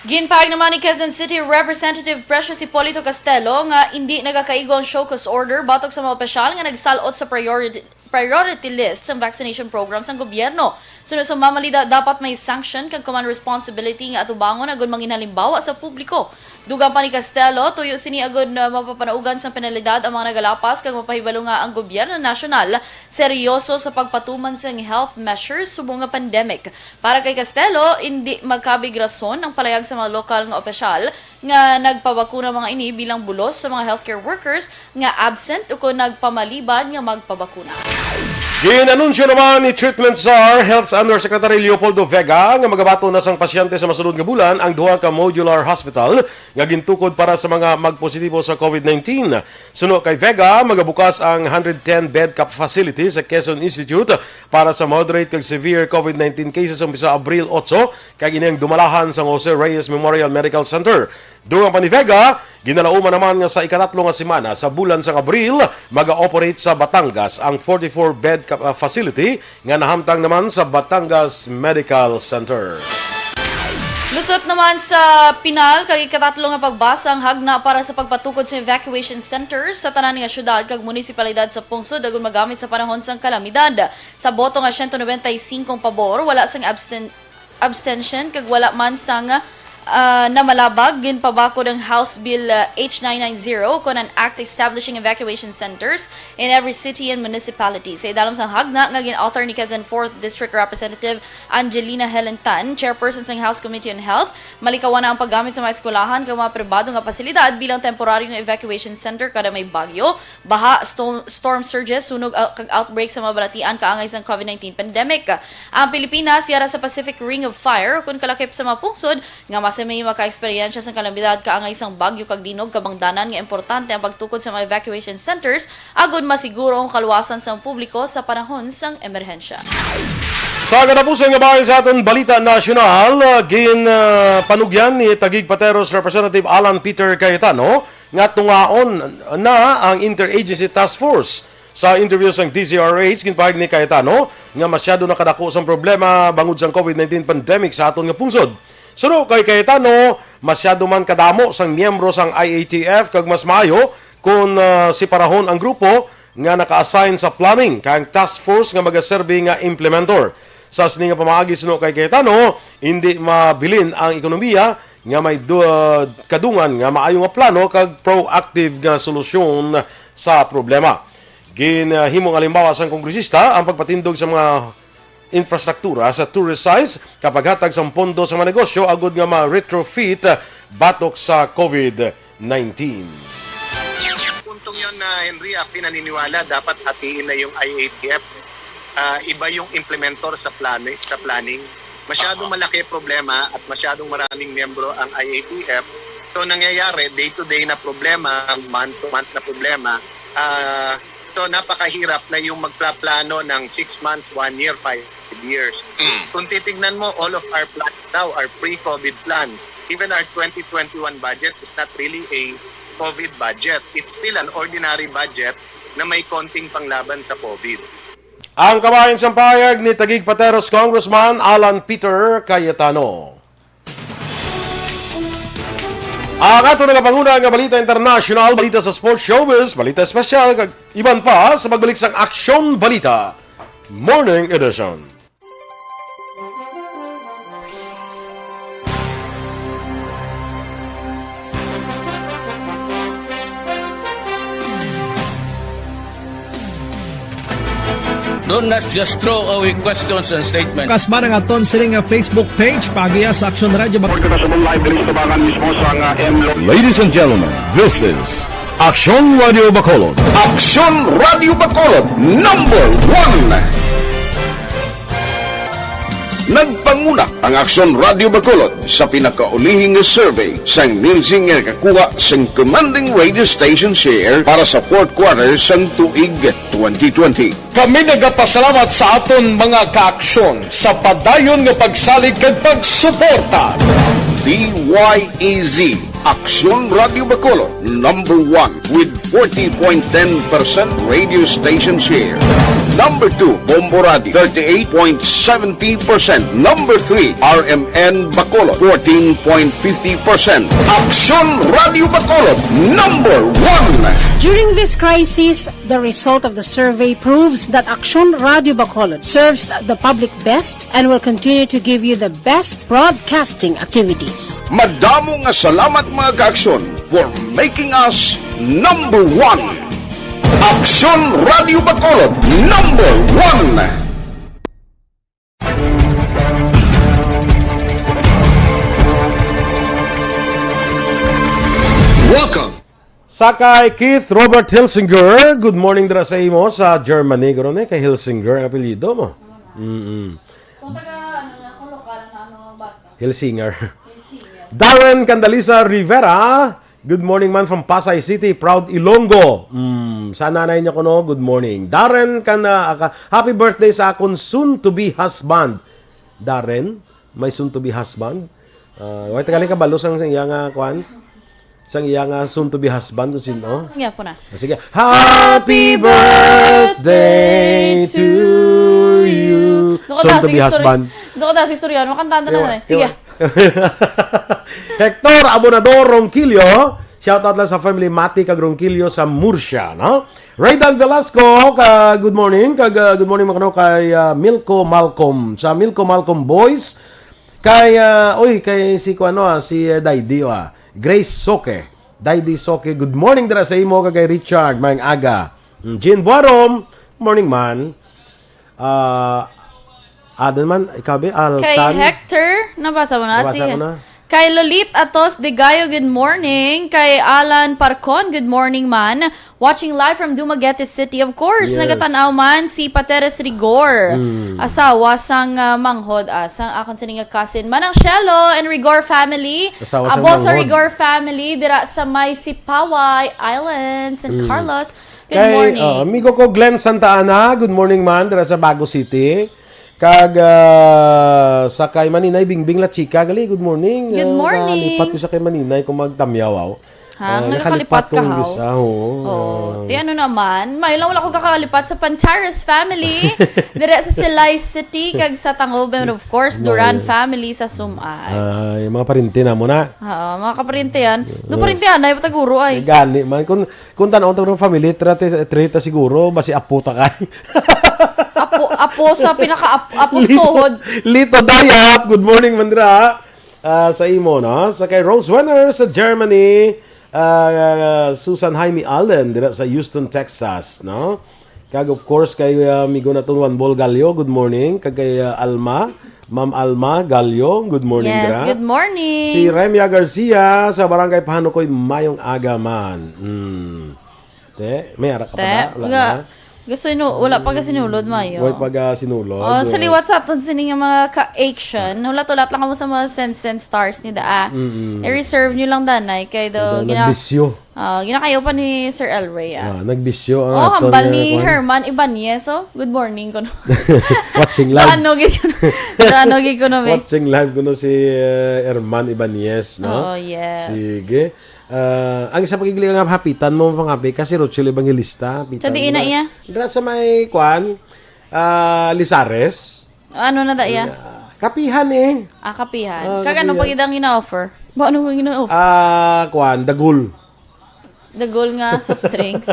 Ginpahayag naman ni Quezon City Representative Precious Hipolito Castelo nga indi nagakaigo ang show cause order batok sa mga opisyal nga nagsalot sa priority, priority list sang vaccination program sang gobyerno. Suno sa mamalida, dapat may sanction kag command responsibility nga atubangon agud manginhalimbawa sa publiko. Dugang pa ni Castelo, tuyo sini agud na mapapanaugan sang penalidad ang mga nagalapas kag mapahibalo nga ang gobyerno nasyonal seryoso sa pagpatuman sang health measures subong nga pandemic. Para kay Castelo, indi magkabig rason ang palayag sa mga lokal nga opisyal nga nagpabakuna mga ini bilang bulos sa mga healthcare workers nga absent ukon nagpamalibad nga magpabakuna. Gin-anunsyo naman ni Treatment Czar Health Undersecretary Leopoldo Vega nga magabaton na sang pasyente sa masunod nga bulan ang duha ka modular hospital nga gintukod para sa mga magpositibo sa COVID nineteen. Suno kay Vega, magabukas ang hundred ten bed cap facility sa Quezon Institute para sa moderate kag severe COVID nineteen cases umpisa Abril otso, kag ini ang dumalahan sang Jose Reyes Memorial Medical Center. Dugang pa ni Vega, ginalauman naman nga sa ikatatlo nga semana sa bulan sang Abril, maga-operate sa Batangas ang forty-four bed ka-, ah, facility nga nahamtang naman sa Batangas Medical Center. Lusot naman sa pinal kag ikatatlo nga pagbasa ang hagna para sa pagpatukod sa evacuation centers sa tanan nga syudad kag munisipalidad sa pungsod agud magamit sa panahon sang kalamidad. Sa boto nga siyento nobenta y singko pabor, wala sang absten-, abstention kag wala man sang, ah, namalabag, ginpabakod ang House Bill, ah, H nine nine zero kon an Act Establishing Evacuation Centers in Every City and Municipality. Sa idalom sang hagna nga gin-author ni Quezon Fourth District Representative Angelina Helen Tan, chairperson sang House Committee on Health, malikawan na ang paggamit sa mga eskwelahan kag mga pribado nga pasilidad bilang temporaryo nga evacuation center kada may bagyo, baha, sto-, storm surges, sunog, ah, kag outbreak sa mga balatian kaangay sang COVID nineteen pandemic. Ang Pilipinas yara sa Pacific Ring of Fire, kun kalakip sa mga pungsod nga mas may makaeksperyensya sang kalamidad kaangay sang bagyo kag linog, kabangdanan nga importante ang pagtukod sa mga evacuation centers agud masiguro ang kaluwasan sang publiko sa panahon sang emerhensya. Sa katapusan nga bahin sa aton balita nasyonal, ah, gin, ah, panugyan ni Taguig Pateros Representative Alan Peter Cayetano nga tungaon na ang Interagency Task Force. Sa interview sang D Z R H, ginpahayag ni Cayetano nga masyado na kadako sang problema bangod sang COVID nineteen pandemic sa aton nga pungsod. Suno kay Cayetano, masyado man kadamo sang miyembro sang I A T F kag mas maayo kon, ah, separahon ang grupo nga naka-assign sa planning kag ang task force nga magaserbi nga implementor. Sa sini nga pamaagi, suno kay Cayetano, hindi mabilin ang ekonomiya nga may du-, kadungan nga maayo nga plano kag proactive nga solusyon sa problema. Ginhimo nga halimbawa sang kongresista ang pagpatindog sa mga infrastruktura sa tourist sites, kapaghatag sang pondo sa mga negosyo agud nga ma-retrofit batok sa COVID nineteen. Puntong yon na, Henry, ako'y naniniwala dapat hatiin na yung I A T F. Ah, iba yung implementor sa plani-, sa planning. Masyadong Aha. malaki problema at masyadong maraming miyembro ang I A T F. So, nangyayari, day-to-day na problema, month-to-month na problema. Ah, so, napakahirap na yung magplaplano ng six months, one year, five years. Mm. Kung titignan mo, all of our plans now are pre-COVID plans. Even our twenty twenty-one budget is not really a COVID budget. It's still an ordinary budget na may konting panglaban sa COVID. Ang kabahin sang pahayag ni Taguig Pateros Congressman Alan Peter Cayetano. Ang ato nagapanguna nga balita international, balita sa sports, showbiz, balita espesyal, kag iban pa sa pagbalik sang Aksyon Balita Morning Edition. Don't not just throw away questions and statements. Kasma ang aton sini nga Facebook page, paagiha sa Aksyon Radio Bac- International live diri sa tubangan mismo sa nga M Lo- Ladies and gentlemen, this is Aksyon Radio Bacolod. Aksyon Radio Bacolod, number one. Nagpanguna ang Aksyon Radio Bacolod sa pinakaulihing nga survey sang Nielsen nga nakakuha sang commanding radio station share para sa fourth quarter sang tuig twenty twenty. Kami nagapasalamat sa aton mga kaaksyon sa padayon nga pagsalig kag pagsuporta. D Y E Z, Aksyon Radio Bacolod, number one with forty point ten percent radio station share. Number two, Bombo Radio, thirty-eight point seventy percent. Number three, R M N Bacolod, fourteen point fifty percent. Aksyon Radio Bacolod, number one. During this crisis, the result of the survey proves that Aksyon Radio Bacolod serves the public best and will continue to give you the best broadcasting activities. Madamo nga salamat, mga kaaksyon, for making us number one. Aksyon Radio Bacolod, number one. Welcome. Sa kay Keith Robert Hilsinger, good morning dira sa imo sa Germany. Garo ni kay Hilsinger ang apelyido mo. Mm-mm. Kung taga, ano na, kung lokal na, ano, basa? Hilsinger. Hilsinger. Darren Candalisa Rivera, good morning man from Pasay City, proud Ilonggo. Mm, sa nanay niya kuno, good morning. Darren, kan, ah, aka-, happy birthday sa akon soon-to-be husband. Darren, my soon-to-be husband. Ah, wala tagali kabalo sang, sang iya nga, kwan? Sang iya nga soon-to-be husband, kung sino? Ang yapo na. Ah, sige. Happy birthday to you. Doon ka Soon-to-be taas, istorya. Husband. Doon ka taas, istorya. Ano, kantahan na Ewa, na, eh. Sige. ewa. Hector Abonador Ronquillo, shout out lang sa family Mati kag Ronquillo sa Murcia, no? Raydan Velasco, ka, good morning. Kag, ah, good morning, mga kano, kay, ah, Milko Malcolm. Sa Milko Malcolm Boys, kay, ah, uy, kay si, kuano, ah, si, ah, Daydi, ah, Grace Soke. Daydi Soke, good morning dira sa imo, kag kay Richard, maayong aga. Mm, Jean Buarom, morning man. Ah, Adan man, ikaw, be? Kay Altan? Hector, nabasa mo na? Nabasa Sige. ko na. Kay Lolit Atos de Gallo, good morning. Kay Alan Parcon, good morning man. Watching live from Dumaguete City, of course. Yes. Nagatan-aw man si Pateres Rigor. Mm. Asawa sang, ah, manghod, ah, sang akon sini nga cousin. Manang Shelo and Rigor family. Asawa sang Abo sa manghod. Rigor family, dira sa may Sipaway Island, San Mm. Carlos. Good Kay, morning. ah, amigo ko Glenn Santa Ana, good morning man, dira sa Bago City. Kag, ah, sa kay Maninay Bingbing La Chica, gali, good morning. Good Ah, morning. Nakalipat ko sa kay Maninay kung magtamyaw, aw. Ha? Ah, Nagakalipat nakalipat ka, kong haw? Bisa, oo. Oo. Ah. Ti ano naman, may lang wala ko kakalipat sa Pantares family, dira sa Silay City, kag sa Tangob, and of course, Duran Nice. family sa Sumay. Ay, mga parente na mo na. Oo, mga kaparente yan. Do Oo. parente yan, ay, pataguro, ay. Ay, gani man. Kung, kung tanaw ta ng family, trata, trata siguro, basi apo ta kay. Apo, apo sa pinaka-, ap-, apo sa Lito, tuhod. Lito Dayap, good morning, Mandra. Ah, sa imo, no? Sa kay Rose Wenner sa Germany, ah, Susan Jaime Allen, dira sa Houston, Texas, no? Kag, of course, kay, ah, amigo naton Juan Bol Gallo, good morning. Kag kay, ah, Alma, Ma'am Alma Gallo, good morning, Yes, dira. good morning. Si Remia Garcia sa Barangay Pahanukoy, mayong aga man. Mm. Te, may ara ka pa Te, ba? Wala nga, na? gasinu-, wala pa gasinulod, mayo. Wala pa gasinulod, Oh, sa oo. liwat sa aton sini nga mga ka-action, hulat-hulat lang kamo sa mga sense, sense stars ni Daa. Mm-mm. I-reserve nyo lang, danay, kay daw Ang gina-, nagbisyo. Ah, ginakayo pa ni Sir El Rey, ah. Ah, nagbisyo ang Oh, aton, hambal eh, ni kwan. Herman Ibanez, oh. Good morning, kuno. Watching live. Ano gid kuno? Ano gid kuno, be? Watching live kuno si, eh, Herman Ibanez, no? Oh, yes. Sige. Ah, ang isa pa gid nga hapitan mo, mga be, kasi Rochelle Evangelista, hapitan Sa diin na mo na. iya? Dira sa may, kwan, ah, Lizares. Ano na da iya? Ah, kapihan, eh. Ah, kapihan. Ah, Kag ano kapihan. pa gid ang gina-offer? Ba, ano ang gina-offer? Ah, kwan, dagol. Dagol nga soft drinks.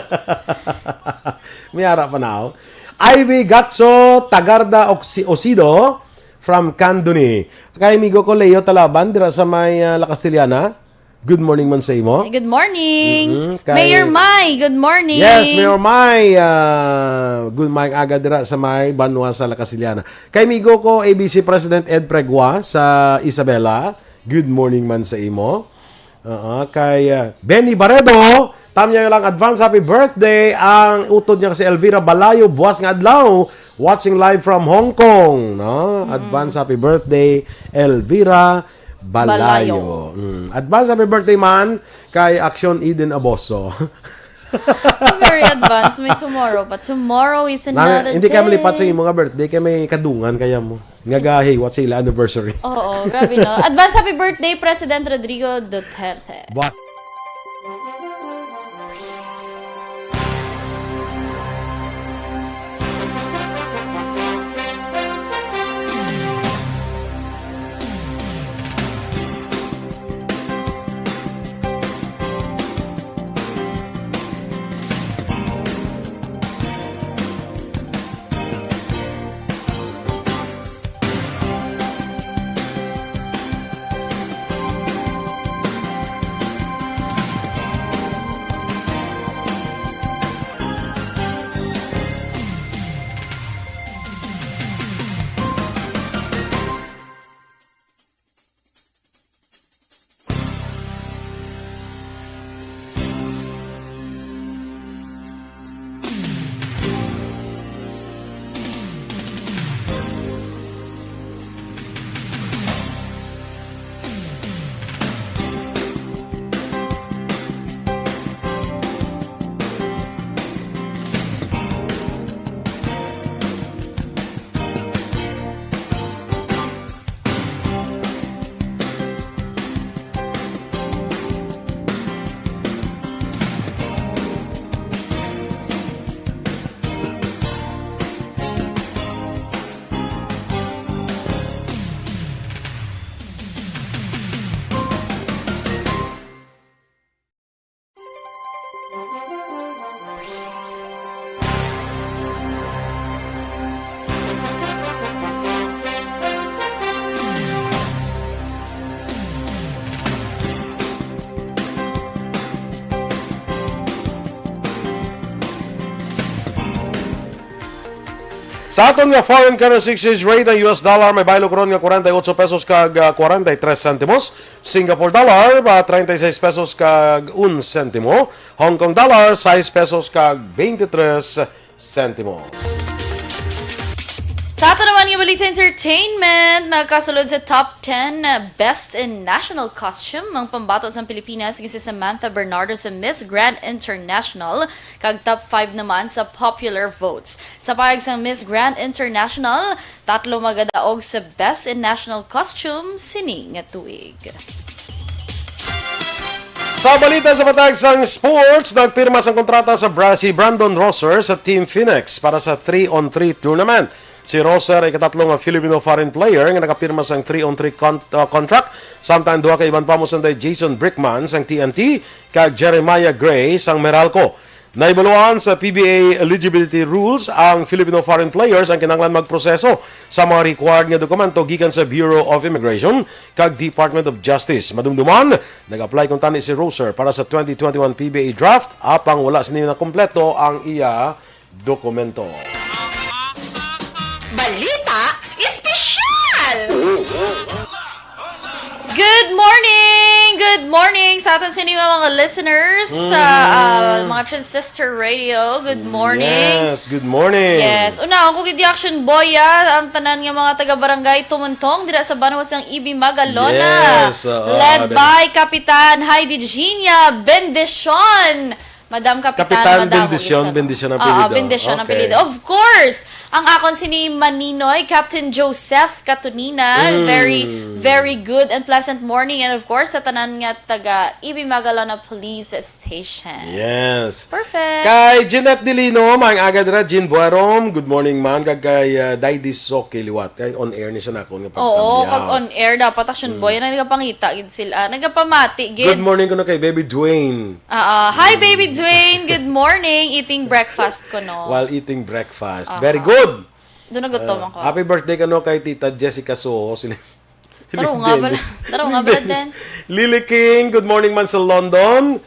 May ara pa na, oh. Ivy Gatso Tagarda Oxi-, Osido from Candoni. Kay amigo ko Leo Talaban, dira sa may, ah, La Castellana. Good morning man sa imo. Ay, good morning. Mm-mm. Kay Mayor Mai, good morning. Yes, Mayor Mai. Ah, good, maayong aga dira sa may banwa sa La Castellana. Kay amigo ko, A B C President Ed Pregua sa Isabela. Good morning man sa imo. Oo, kay, ah, Benny Barredo, tamyaw lang advance happy birthday. Ang utod niya si Elvira Balayo, buwas nga adlaw. Watching live from Hong Kong, no? Advance happy birthday, Elvira Balayo. Balayo. Mm. Advance happy birthday man kay Action Eden Aboso. Very advanced. May tomorrow pa. Tomorrow is Na, another hindi kaya day. Malipat sa imo nga birthday kay may kadungan kaya mo. Nga gahiwat sa ila anniversary. Oo, grabe, no? Advance happy birthday, President Rodrigo Duterte. But Sa aton nga foreign currency exchange rate, ang U S dollar may baylo karon nga forty-eight pesos kag, ah, forty-tres centimos. Singapore dollar, ah, treinta y seis pesos kag un sentimo. Hong Kong dollar, sais pesos kag veintitrés sentimo. Sa ato naman nga balita entertainment, nakasulod sa top ten best in national costume ang pambato sang Pilipinas nga si Samantha Bernardo sa Miss Grand International, kag top five naman sa popular votes. Sa pahayag sang Miss Grand International, tatlo magadaog sa best in national costume sini nga tuig. Sa balita sa patag sang sports, nagpirma sang kontrata sa Bra-, si Brandon Rosser sa Team Phoenix para sa three on three tournament. Si Rosser ay katatlo nga Filipino foreign player nga nakapirma sang three on three con-, uh, contract, samtang duha ka iban pa mo sanday, Jason Brickman sang T N T kag Jeremiah Gray sang Meralco. Nahibaluan sa P B A eligibility rules ang Filipino foreign players ang kinahanglan magproseso sa mga required nga dokumento gikan sa Bureau of Immigration kag Department of Justice. Madumduman, nag-apply kuntani si Rosser para sa twenty twenty-one P B A draft, apang wala sini nakumpleto ang iya dokumento. Balita Espesyal! Good morning! Good morning sa aton sini mga listeners, sa, ah, mga Transistor Radio. Good morning. Yes, good morning. Yes. Una, ako gid Action Boy, ah, ang tanan nga mga taga-barangay Tumuntong dira sa banwa sang Ibi Magalona. Yes, oo, led by Kapitan Heidi Gina Bendicion. Madam Kapitan, Kapitan Madam, Bendicion, yes, ano. Bendicion ang Oo, apelyido. Bendicion ang Okay. apelyido. Of course, ang akon sini Maninoy, Captain Joseph Katunina. Mm. Very, very good and pleasant morning. And of course, sa tanan nga taga Ibi Magalona Police Station. Yes. Perfect. Kay Jeanette Delino, maayong aga dira, Jean Buarom, good morning, man. Kag kay, ah, Daydi Soki liwat. Kay on air ni siya na akon nga Oo, pagtamyaw. Kag on air, dapat Action Boy, na nagapangita gid sila. Nagapamati gid. Good morning kuno kay Baby Dwayne. Ah, ah. Hi, Baby Dwayne. Good morning. Eating breakfast ko, no? While eating breakfast. Aha. Very good. Doon nagutom Ah, ako. Happy birthday kuno kay Tita Jessica Soho. Sila, sila Taro nga bala. Dennis. Taro nga Sila bala, Dennis. Dennis. Lily King, good morning man sa London.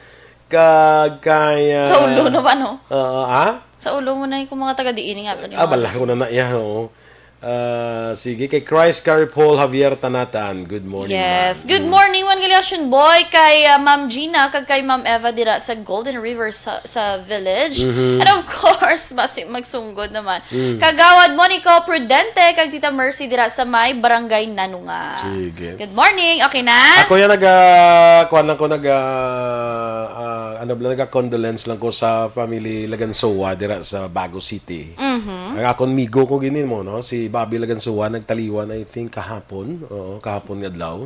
Kag kay, ah, Sa ulo na ba, no? Ah, ah? Sa ulo mo na yung mga taga diin nga to ni Ah, mga bala ko na na, yeah, oo. Ah, sige, kay Christ Caripol Javier Tanatan. Good morning, Yes. ma'am. Good Mm. morning man gali, Action Boy, kay ah, Ma'am Gina kag kay Ma'am Eva dira sa Golden River sa, sa village. Mm-hmm. And of course, basi magsunggod naman. Mm. Kagawad Monico Prudente kag Tita Mercy dira sa may Barangay Nanunga. Sige. Good morning. Okay na? Ako yan, nag, ah, kuwan lang ko, nag, ah, ah, ano ba, nag-condolence lang ko sa family Lagansoa dira sa Bago City. Mm-hmm. Ang akon migo ko ginin mo, no? Si Bobby Lagansoa, nagtaliwan, I think, kahapon. Oo, kahapon nga adlaw.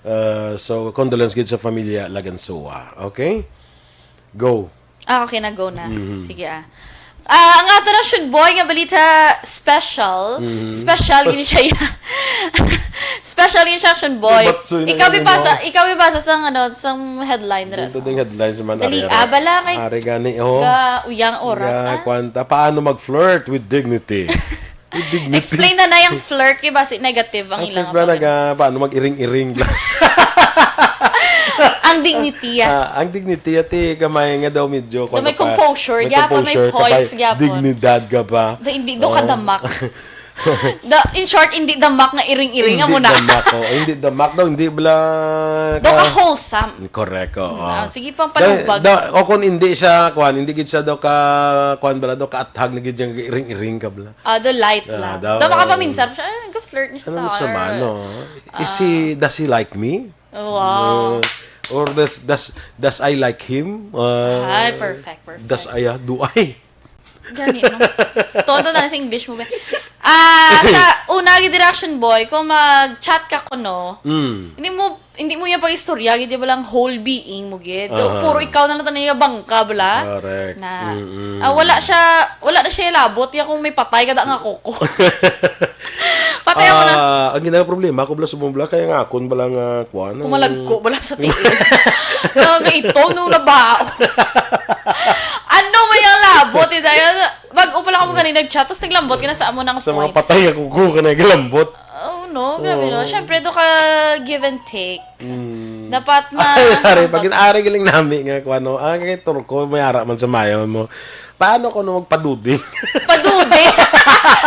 Uh, so, condolence gid sa pamilya Lagansoa. Okay? Go. Ah, okay na, go na. Mm-hmm. Sige ah. Ah, ang ato na Shun Boy nga balita special. Mm-hmm. Special gini siya. Special gini siya, Shun Boy. Ikaw bibasa, ikaw bibasa sa ano, sa headline dira. Ito ding headline sa man. Dali, ah, bala kay. Ari gani, oh. Ga, uyang oras, ah. Kwanta, paano mag-flirt with dignity? Explain na na yung flirt kay basi negative ang ilang. Ang flirt ba naga, paano mag-iring-iring? Ang dignity, ah. Ah, ang dignity, ati, kamay nga daw medyo, daw may composure, may gyapon, may poise, gyapon. Dignidad ka pa. Daw hindi, daw kadamak. Da, in short, hindi damak nga iring-iring, amo na. Hindi damak, oh. Hindi damak daw, hindi bala ka. Daw ka wholesome. Correct, oo. Ah, sige pang panumbag. Da, o kung hindi siya, kuan, hindi gid siya daw ka, kuan bala, daw ka athag na gid yung iring-iring ka bala. Ah, do light lang. Do makapaminsan siya, ay, nag-flirt niya sa akin. Ano sa mano? Is he, does he like me? Wow. Or does, does, does I like him? Ay, perfect, perfect. Does I, ah, do I? Gani, no? Tonto na sa English mo, be. Ah, sa una, gid reaction boy, kung mag-chat ka ko, no? Mm. Hindi mo hindi mo yung pag-istorya, gid yung lang whole being mo, gid. Aha. Puro ikaw na lang tanan yung bangka, bala. Correct. Na, mm-mm. Ah, wala siya, wala na siya labot, ya kung may patay ka da nga koko. Patay ako na. Ah, ang ginagawa problema, ako bala sumubla, kaya nga akon bala nga, kuwan, ang pumalagko bala sa tiil. Kaya nga ito, no, nabao. Ano man yung labot, eh, dahil, bago pa lang ako ganun nag-chat, tapos naglambot ka na sa amo ng point. Sa mga patay ako ko ka naglambot. Oh, no, grabe, no? Siyempre, do ka give and take. Mm. Dapat ma-, Ay, pare, pag ari galing nami nga, kung ano, ah, kay Turko, may ara man sa mayo mo. Paano ko no magpaduding? Paduding?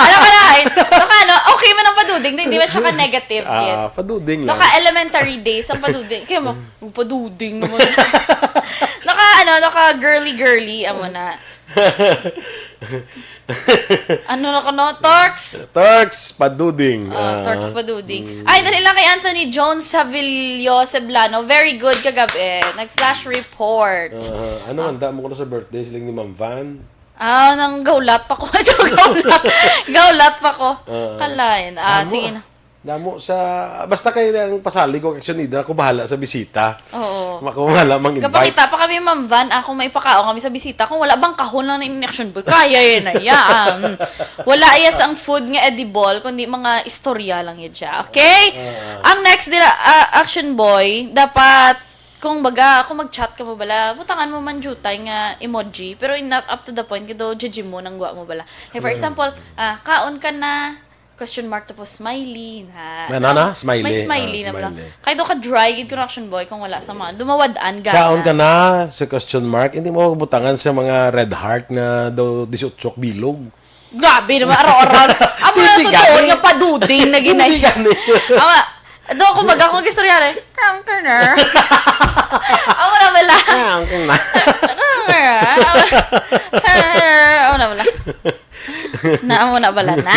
Alam ka na, ay, baka, ano, okay man ang paduding, hindi man siya ka-negative, kid. Ah, paduding lang. Naka-elementary days ang paduding. Kaya mo, "Oh, paduding naman." Naka, ano, naka-girly-girly, amo na. Ano na ko, no? Torx! Torx Paduding. Ah, ah, Torx Paduding. Mm. Ay, dali lang kay Anthony Jones Savillo Ceblano. Very good kagabi. Nag-flash report. Ah, ano, handa mo ko na sa birthday siling ni Ma'am Van? Ah, nang gaulat pa ko. Gaulat. Gaulat pa ko. Ah. Kalain. Ah, sige na. Damo sa, basta kayo ang pasalig o aksyon nila, ako bahala sa bisita. Oo. Ako bahala mang-invite. Kapakita pa kami, Ma'am Van, ako may pakaon kami sa bisita. Kung wala bang kahon lang na in-action boy, kaya yan na yan. Wala yes ang food nga edible, kundi mga istorya lang yun siya. Okay? Ah. Ang next nila, ah, action boy, dapat, kung baga, kung mag-chat ka mo bala, butangan mo man jutay nga emoji, pero in not up to the point, kado judge mo nang gwa mo bala. Like, for example, ah, kaon ka na, question mark, tapos smiley na. Na, na, na? Smiley. May smiley. Ah, na lang. Smiley. Kaya do ka dry, gid ko na action boy, kung wala sa mga, dumawad-an, gana. Kaon ka na, sa question mark, hindi mo butangan sa mga red heart na daw dieciocho bilog. Grabe naman, araw-araw. Amo na. Hindi totoo gani. Nga paduding na ginay. Hindi gani. Ama, do ako mag-, ako mag-istorya, eh. Kaon ka na. Amo na bala. Kaon ka na. Kaon ka na. Amo na bala. Na, amo na bala na.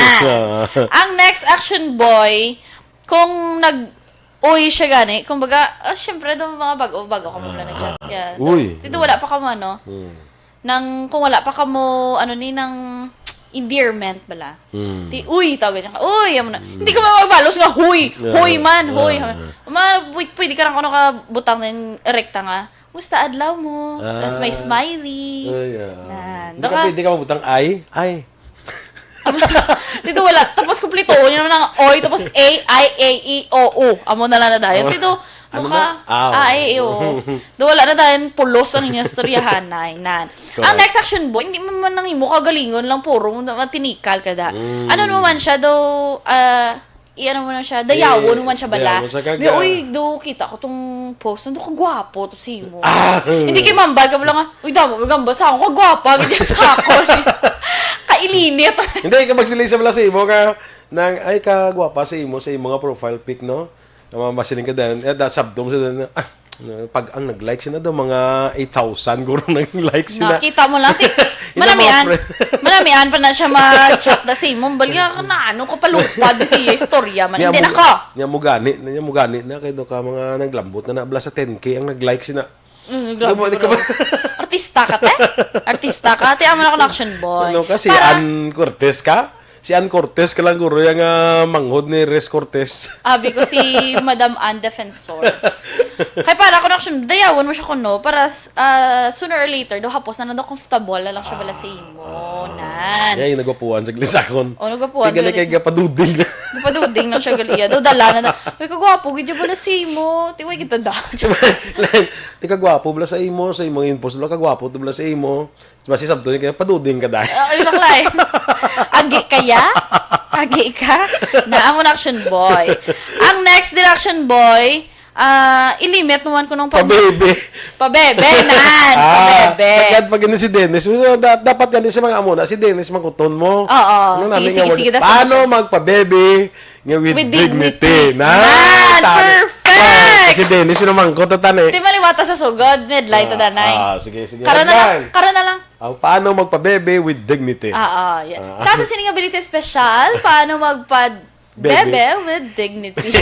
Ang next action boy, kung nag-uy siya gani, kumbaga, ah, syempre, do mga bago, bago ka mo lang nag-chat. Ah, yeah, do, uy. Dito wala pa ka mo, ano? Hmm. Nang, kung wala pa ka mo, ano ni, nang endearment bala. Hmm. Ti, "Uy," tawag niya ka, "Uy," amo na. Hmm. Hindi ka ba magbalos nga, "Huy, yeah, huy man, yeah, huy." Yeah. Ma, pwede, pwede ka lang kung ano ka butang ng erekta nga, "Musta adlaw mo?" Ah. Tapos may smiley. Ay, ah. Nan. Hindi ka, pwede ka mabutang, "Ay, ay." Dito wala. Tapos kumpleto niya naman ang oy. Tapos A, I, A, E, O, U. Amo na lang na dayon. Dito, ano ka? Ah, A, E, O. Do wala na dayon pulos ang inyong istoryahan, nay, nan. Correct. Ang next action boy, hindi mo man nang imo kagalingon lang, puro mo na matinikal ka da. Mm. Ano naman siya, do, ah, i-ano mo na siya, dayawon mo man siya bala. Dayawon sa kaga. Di, "Uy, do, kita ko tong post, do, kagwapo to si mo." Ah. Hindi kay mambal ka bala nga, "Uy, damo, magamba sa ako, kagwapa," ganyan sa ako. Ka, Ilinit. Hindi, ka magsiling sa bala sa imo ka, nang, ay, kagwapa sa imo, sa imo nga profile pic, no? Nga masiling ka dahil, eh, da, sabdom sa dahil, ah, pag ang nag-like sila daw, mga eight thousand guro nag-like sila. Nakita mo lang, ti-, Yun ang mga malamian. friend. Malamian pa na siya mag-chat na sa imo. Balya ka na, ano ka palupad si istorya man. Hindi na ko. Nya mo gani, nya mo gani na kay do ka mga naglambot na nabla sa ten K ang nag-like sina. Mm, grabe, Di ba, di ka grabe. ba? Artista ka, te? Artista ka? Te, amo na ko na action boy. Ano ka, si Para- Ann Cortez ka? Si Ann Cortez ka lang guro yung ah, manghod ni Res Cortez. Abi ko si Madam Ann Defensor. Kay para ko na action, dayawon mo siya kuno para ah, sooner or later do hapos na nado comfortable na lang siya bala sa imo. Nan. Yan yung nagwapuan sa glisakon. O, nagwapuan Kaya gali sa kay glisakon. gapaduding. Gapaduding lang siya gali. Do dala na. Uy, kagwapo gid bala sa imo. Tiway kita da. Like, di kagwapo bala sa imo, sa imo yung post bala kagwapo to bala sa imo. Basi sabto ni kaya paduding ka dahil. Ah, ay, naklay. Agi kaya? Agi ka? Na, amo na action boy. Ang next din action boy, ah, ilimit mo man ko nung pag- Pabebe. Pabebe, nan. Pabebe. Yan pag yun si Dennis. So, da- dapat gani sa mga amo na, si Dennis mangkuton mo. Oo. Ano Sige, namin sige, nga sige, word? das- Paano magpabebe nga with, With dignity? dignity. Nan, Tani. perfect! Si Dennis yung namangkot na tani. Di maliwata sa sugod, medlay ta danay. Ah, sige, sige. Karon na lang, Yan. Karon na lang. Ang paano magpabebe with dignity? Ah, ah, yeah. Sa ato sini nga Ability Special, paano magpad bebe with dignity.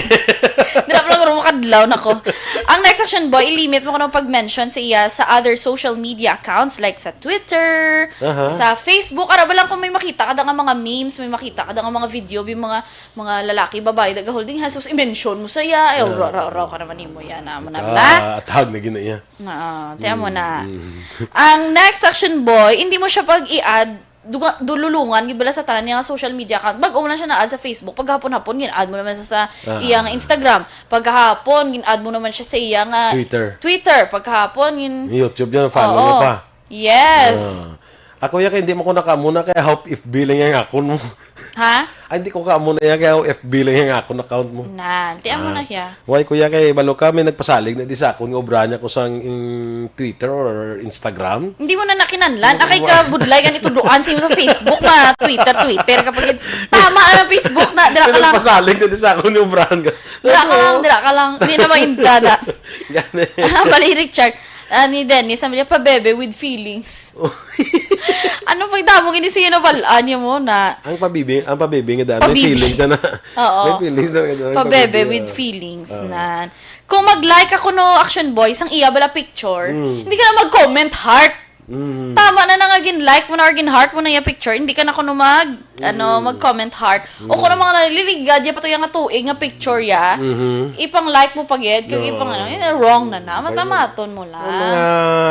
Dira pa lang makadlaw na ko. Ang next action boy, ilimit mo ko ng pag-mention sa iya sa other social media accounts like sa Twitter, Aha. Sa Facebook. Ara ba lang kung may makita ka da nga mga memes, may makita ka da nga mga video, may mga mga lalaki, babae, nagaholding hands, tapos i-mention mo sa iya. Ay, ra, ra, ra, ka naman nimo yan. Amo na bla. Ah, at hag na gina iya. Ah, tiyan mo na. Ang next action boy, hindi mo siya pag i-add, duga, dululungan, gid bala sa tanan niya nga social media account. Bag-o mo lang siya na-add sa Facebook, paghapon-hapon, gin-add mo naman sa, sa Ah. iyang Instagram. Paghapon, gin-add mo naman siya sa iyang ah, Twitter. Twitter. Paghapon, gin- Yung YouTube yan, follow Oo. mo pa. Yes. Ah. Ako ya kay hindi mo ko nakamuna kay Hope F B lang yung akon mo. Ha? Ay, hindi ko kamuna ya kay Hope F B lang yung akon account mo. Nan, tiyan mo na siya. Why kuya kay balo kami nagpasalig na di sa akon nga obra niya ko sang in Twitter or Instagram? Hindi mo na nakinanlan. Akay ka budlay gani tuduan sa imo sa Facebook na Twitter, Twitter. Kapag yun, tama na ng Facebook na. Dira ka lang. Nagpasalig na di sa akon yung obra nga. Dira ka lang. Dira ka lang. Hindi na mainda na. Gani. Bali, Richard. Ah, ni Dennis, sabi niya, pabebe with feelings. Ano pag damo gini siya nabalaan niya mo na? Ang pabibi, ang pabibi nga dami Pabibi. Feelings na na. Oo. May feelings na na. Pabebe with feelings na. Kung mag-like ako no action boy sang iya bala picture, hindi ka na mag-comment heart. Tama na na nga gin-like mo na or gin-heart mo na yung picture, hindi ka na kuno mag ano, mag-comment heart. O kung mga naliligad ya pa to yung nga tuig nga picture ya, ipang-like mo pa gid, kag ipang ano, yun, wrong na na, matamaton mo Ang lang. mga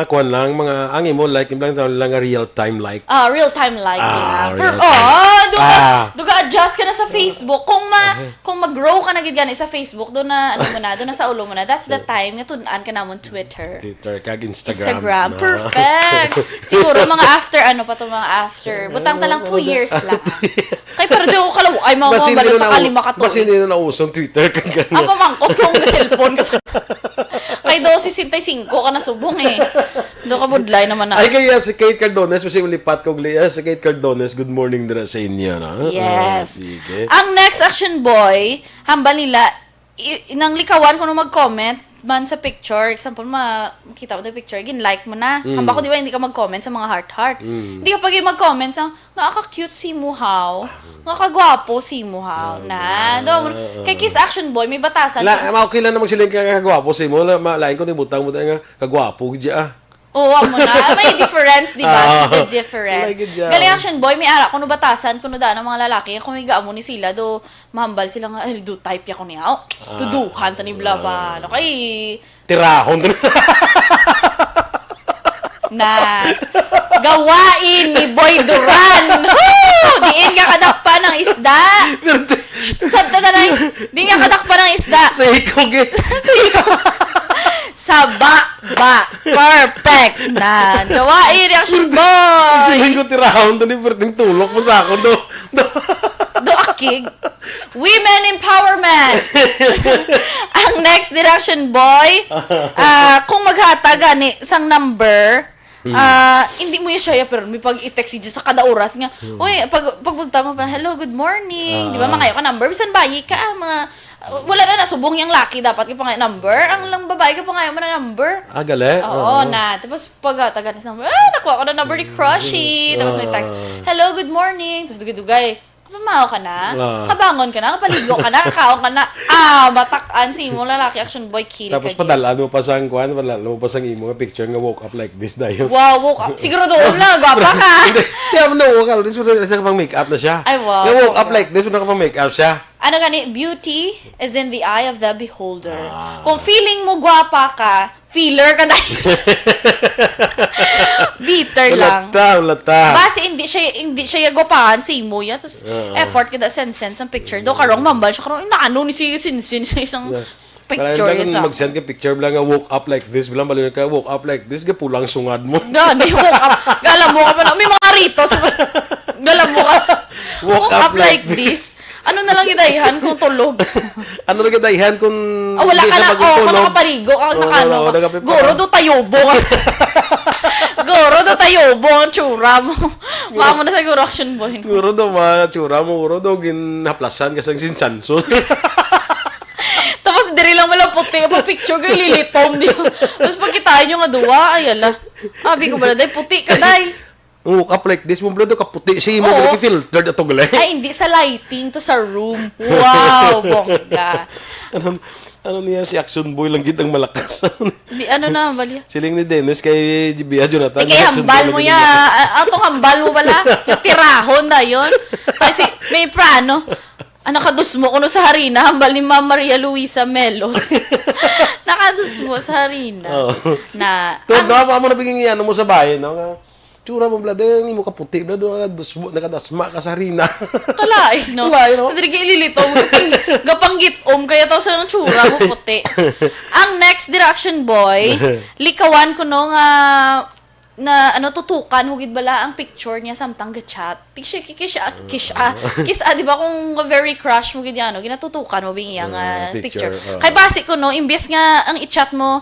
kuan lang, mga ang imo like lang lang nga real time like. Ah, real time like Ah, lang. real Pero, time. Oh, duga, Ah. duga adjust ka na sa Facebook. Kung ma, kung mag-grow ka na gid gani sa Facebook, doon na, ano mo na, doon na sa ulo mo na, that's the time nga tun-an ka namon Twitter. Twitter kag Instagram. Instagram. Ah. Perfect. Siguro mga after, ano pa to mga after? Butang ta lang two years lang. Kay pero di ko kalaw, ay mga Basi mga hindi na balita kalima ka to. Basi hindi na nauso ang Twitter kag Ako mangkot kung cellphone ka. Kay do sesenta y cinco ka na subong eh. Do ka budlay naman na. Ay kaya si Kate Cardones, kasi ulipat ko gliya, si Kate Cardones, good morning dira sa inyo, no? Yes. Ah, sige. Ang next action boy, hambal nila, i- nang likawan ko nung mag-comment man sa picture, example, ma makita mo yung picture, gin-like mo na. Hamba ko, di ba, hindi ka mag-comment sa mga heart-heart. Hindi ka pag mag-comment sa, nga ka-cute si Muhaw, nga kagwapo si Muhaw. Na, do, kay Kiss Action Boy, may batasan. La, ma okay lang na magsiling ka kagwapo si mo, la, ma, lain ko ni butang mo nga kagwapo gid ah. Oo, amo na. May difference, di ba? Ah. See the difference. Wala gid yan. Galing action boy, may ara kuno batasan kuno daan ang mga lalaki, kung may gaamo ni sila do, mahambal sila nga, "Ay, do type ya ko niya." Oh, tuduhan ta ni bla ba. Ano kay Tirahon to. Na gawain ni Boy Duran. Woo! Diin nga kadakpan ang isda. Sabta na lang. Di nga kadakpan ang isda. Sa ikog eh. Sa ikog. Sa ba, ba. Perfect. Na. Gawain ni action boy. Siling ko tirahon to ni perting tulok mo sa ako do. Do. Do akig. Women empowerment. Ang next direction boy, ah, kung maghatag gani sang number, Ah, hindi mo iya siya, pero may pag-i-text siya sa kada oras nga, "Uy," pag, pag magtama pa, "Hello, good morning." Di ba, Ah. mangayo ka number. Bisan bayi ka, ah, mga, wala na nasubong yang laki, dapat ka pangayo number. Ang lang babae ka pangayo mo na number. Ah, gali? Oo, Oo. na. Tapos, pag ah, taga na sa number, "Ah, nakuha ko na number ni Crushy." Tapos may text, Ah. "Hello, good morning." Tapos dugay-dugay, "Mamahaw ka na? Ah. Kabangon ka na? Kapaligo ka na? Kakaon ka na?" Ah, matak-an sa imo lalaki, action boy, kill Tapos ka, padal-an mo pa sang kuan, padal-an mo pa sang imo nga picture nga woke up like this dayon. Wow, woke up. Siguro doon lang, gwapa ka. Hindi. Kaya mo na woke up like this, wala na siya kapang make up na siya. Ay, wow, Nga woke up sobra. like this, wala kapang make up siya. Ano gani, beauty is in the eye of the beholder. Ah. Kung feeling mo gwapa ka, filler ka dahil. Bitter lang. Wala ta, wala ta. Basi hindi siya, hindi siya gwapahan sa imo yan. Tapos Oo. effort kita send-send sa picture. Do, karong mambal siya, karong inaano ni si Sinsin sa isang Yeah. picture Parang isa. Mag-send ka picture lang nga woke up like this, bilang baliw ka, woke up like this, gapulang sungad mo. Gani, woke up. Galam mo ka pa na. May mga ritos. Galam mo ka. Woke Woke up up like like this. Ano na lang gidayhan kung tulog? Ano na gidayhan kung Ah, wala hindi ka siya na, oh, kung magtulog? nakapaligo ka, Oo, nakaano oo, ka. nakapipa- Guro do tayobo. Guro do tayobo ang tsura mo. Mukha mo na siguro action boy. Guro do, ma, tsura mo, guro do, ginhaplasan ka sang sinsanso. Tapos diri lang wala puti, pa picture kay lilitom di. Tapos pagkitain nyo nga duwa, ay ala. Abi ko bala, day, puti ka, day. Ang woke up like this, mo bala do kaputi si mo Oo. bala filtered ato gali. Ay, hindi sa lighting to sa room. Wow, bongga. Ano, ano niya si Action Boy lang gid ang malakas. Di, ano na, balya? Siling ni Dennis kay Bia Jonathan, Eh, kay ni Action hambal Boy mo lang ya, gid malakas. ah, atong hambal mo bala, yung tirahon na yun. Kasi may prano. Ah, nakadusmo kuno sa harina, hambal ni Ma'am Maria Luisa Melos. Nakadusmo sa harina. Oo. Na, Tuod ang na, amo na bigyan niya, ano mo sa bahay, no? Nga, tsura mo, bla, dahil imo kaputi, bla, doon nakadusmo, nakadasma ka sa harina. Kalain, no? Kalain, no? Sa diri ililito mo, gapanggit-om, kaya tao sa tsura mo puti. Ang next direction, boy, likawan ko, no, nga na, ano, tutukan mo gid bala ang picture niya samtang ga-chat. Ti siya, ki-, kiss, ah, kiss, ah, kiss, ah, di ba kung very crush mo gid yan, no? Ginatutukan mo bing iya nga Ah, picture. picture, ah. Kay basi ko, no, imbes nga ang i-chat mo,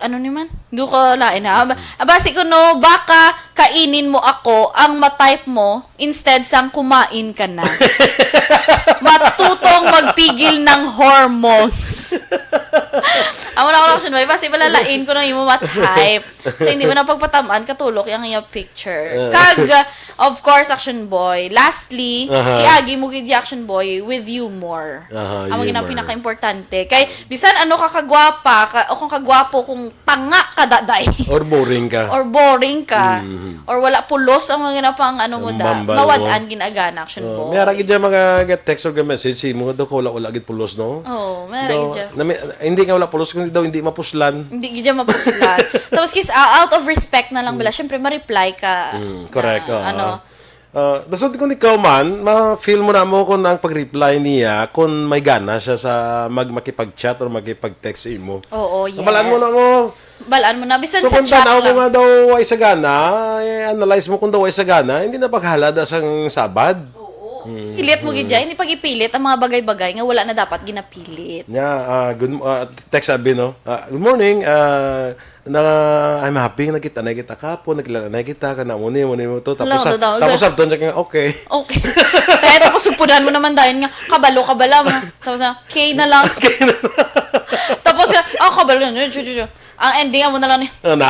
ano ni man? Do ko lain, ha? Ab-, basi ko, no, baka kainin mo ako ang ma-type mo instead sang kumain ka na. Matutong magpigil ng hormones. Amo na ako, Action Boy. Basi pala lain ko nang imo ma-type. So, hindi mo na pagpatamaan, katulok yung iya picture. Ah. Kag, of course, Action Boy. Lastly, Aha. iagi mo gid, Action Boy, with humor. Aha, Amo gid ang humor. pinaka-importante. Kay, bisan ano ka kagwapa, ka, o kung kagwapo, kung tanga ka, daday. Or boring ka. Or boring ka. Mhm. Or wala pulos ang mga ginapang ano mo da. Mambal mo. Mawad-an gid agana, Action Oh, Boy. may ara gid dyan mga ga-text or ga-message, si mo daw ko wala, wala gid pulos, no? Oh, may ara Daw, gid dyan. na may, hindi nga wala pulos, kundi daw hindi mapuslan. Hindi gid dyan mapuslan. Tapos, kis, ah, out of respect na lang bala, syempre, ma-reply ka Mm, correct, na, oo. ano. Ah, dasod kung ikaw man, ma-feel mo na mo kung ang pag-reply niya, kung may gana siya sa mag-, makipag-chat or makipag-text sa imo. Oo, Balaan mo na yes. mo. Balaan mo na. Bisan So, sa kung chat tanaw mo lang. nga daw ay sa gana, eh, analyze mo kung daw ay sa gana, hindi na paghalada sang sabad. Oo. Mm. Ilit mo gid Mm. dyan. Hindi pag-ipilit ang mga bagay-bagay nga wala na dapat ginapilit. Yeah, ah, good, ah, text sabi, no? Ah, "Good morning, ah, na, I'm happy, nakita na kita kapon, nakilala na kita, kana mo ni, mo ni mo to." Tapos Wala, sa, daw, daw, tapos daw. sa doon siya, "Okay." Okay. Kaya tapos sugpunan mo naman dahil nga, kabalo, kabala mo. Tapos na, "K na lang." Okay na. Tapos nga, "Ah, kabalo yun." Yun, yun, yun, yun. Ang ending, amo na lang ni. Ano?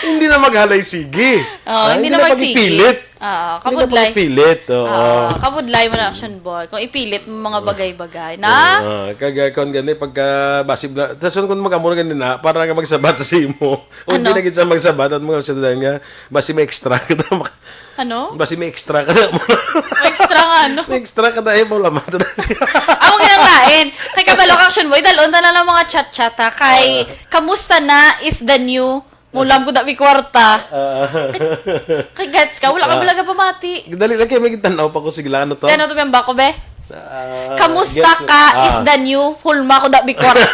Hindi na maghalay sige. Oo, Ah, hindi hindi na na magsige. pag-ipilit. Oo, Hindi na kabudlay. pag-ipilit, oo. Oo, kabudlay mo na, Action Boy. Kung ipilit mo mga bagay-bagay, na? Oo, kag, ah, kung gani, pagka basi bla-, tas kung mag-amo na gani na, para nga magsabat sa imo. O, Ano? hindi na gid siya magsabat at mga sa nga, basi may extra ka na mak-, Ano? basi may extra ka na mo. May extra nga, ano? May extra ka na, eh, wala man. Ako ginang lain. Kay kabalo ka, Action Boy, dalon na lang mga chat-chat, ha. Kay, Ah. kamusta na is the new Mulam ko na may kwarta. Ah. Kay gets ka, wala ka Ah. balaga pamati. Dali lang kay may gitanaw pa ko, sige lang, ano to? Ano to, Bemba ko, be? Ah, Kamusta gets ko. ka is Ah. the new hulma ko na may kwarta.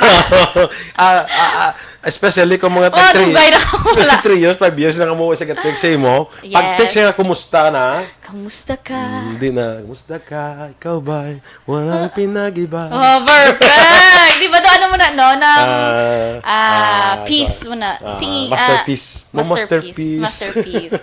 Ah, ah, ah, especially kung mga Oh, tag three, dugay na ka wala. especially three years, five years na ka mo sa text sa imo. Pag Yes. text siya, "Kumusta na?" Kamusta ka? Hindi na. Kumusta ka? Ikaw ba'y walang pinag-iba? Oh, perfect! Di ba doon ano mo na, no? Ng, Ah, ah, ah, peace ito. mo na. Ah, Singing, masterpiece. ah, masterpiece. Masterpiece. Masterpiece.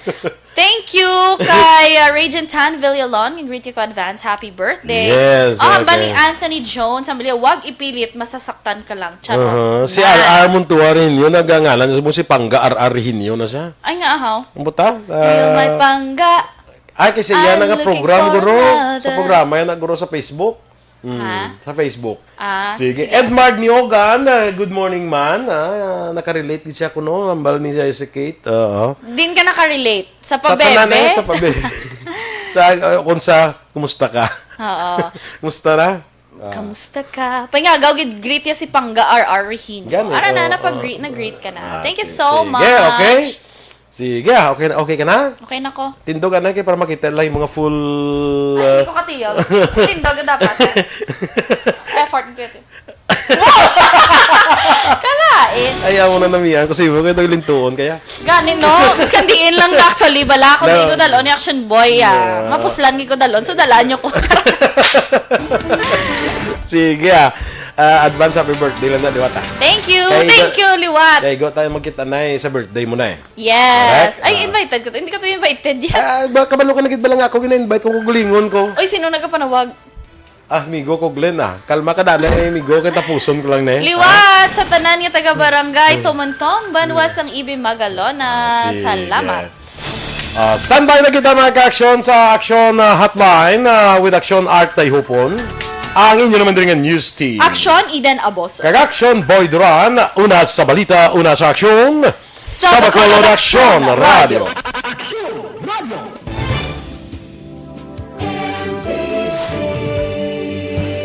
Thank you kay uh, Regent Tan Villalon. Greet you ko advance. Happy birthday. Yes, Oh, ang okay. Bali Anthony Jones. Ang Bali, wag ipilit, masasaktan ka lang. Charot. Uh-huh. Si Na. R R Montuarinho, nagangalan sa mo si Pangga R R Hinyo na siya. Ay nga, ahaw. Ang buta? Ayaw may Ah, pangga. Ay, kasi yan I'm ang looking program, for guro. Sa another. Programa yan, guro, sa Facebook. Mm, Ha? Sa Facebook. Ah, Sige. sige. Edmard Niogan, ah, good morning, man. Ah, nakarelate gid siya kuno, ambal ni siya si Kate. Oo. Din ka nakarelate. Sa Sa tanan, eh, pabebe. sa pabebe. Sa, uh, kung sa, kumusta ka? Oo. Kumusta na? Kamusta ka? Pangagaw gid greet ya si Pangga R R Regino. Gani, Ara na, oo, napag-greet, oo. nag-greet ka na. Ah, Thank you sige. so Sige, much. okay. Sige, okay na, okay ka na? Okay na ko. Tindog na kay para makita lang yung mga full... Ay, uh, hindi ko katiyog. Tindog dapat. Effort ko ito. Kalain. Ayaw mo na namiyan kasi mo kayo lintuon kaya. Gani, no? Mas kandiin lang na actually. Bala ako, No. Hindi ko dalon ni Action Boy, ah. Yeah. Mapuslan ko dalon. So, dalaan nyo ko. Sige, ah. Ah, advance happy birthday lang na, di ba ta? Thank you. Kay Thank Igo- you, Liwat. Kay Igo tayo magkita na eh, sa birthday mo na eh. Yes. Correct? Ay, Ah. invited ka. Hindi ka to invited yan. Ah, ba, kabalo ka na gid ba lang ako, gina-invite ko, kugulingon ko. Oy, sino nagkapanawag? Ah, amigo ko, Glenn, ah. Kalma ka, dali, eh, amigo, kay tapuson ko lang na eh. Liwat sa tanan nga taga Barangay Tumontong, Banwa sang Ibi, Magalona. Ah, sige. Salamat. Ah, standby na kita, mga ka-aksyon, sa Aksyon, ah, Hotline, ah, with Aksyon Art Tayhupon. Ang inyo naman diri nga news team. Aksyon, Eden Aboso. Kag Aksyon, Boy Duran. Una sa balita, una sa aksyon. Sa Bacolod Aksyon Radio.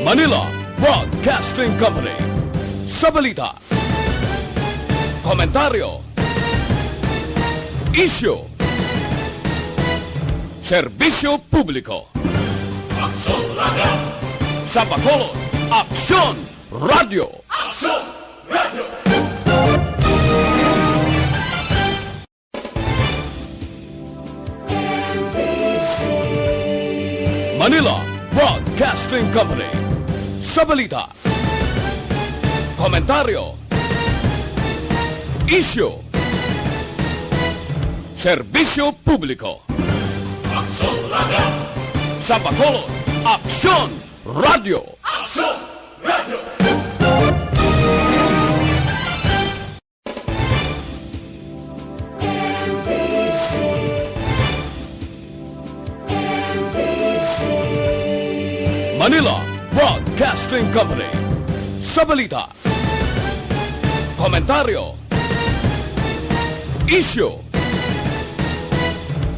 Manila Broadcasting Company. Sa balita, komentaryo, isyu, serbisyo publiko. Aksyon Radio. Sa Bacolod, Aksyon Radio. Aksyon Radio. Manila Broadcasting Company. Sa balita, komentaryo, isyu, serbisyo publiko. Aksyon Radio. Sa Bacolod, Aksyon Radio. Aksyon Radio. Manila Broadcasting Company. Sa balita, komentaryo, isyu,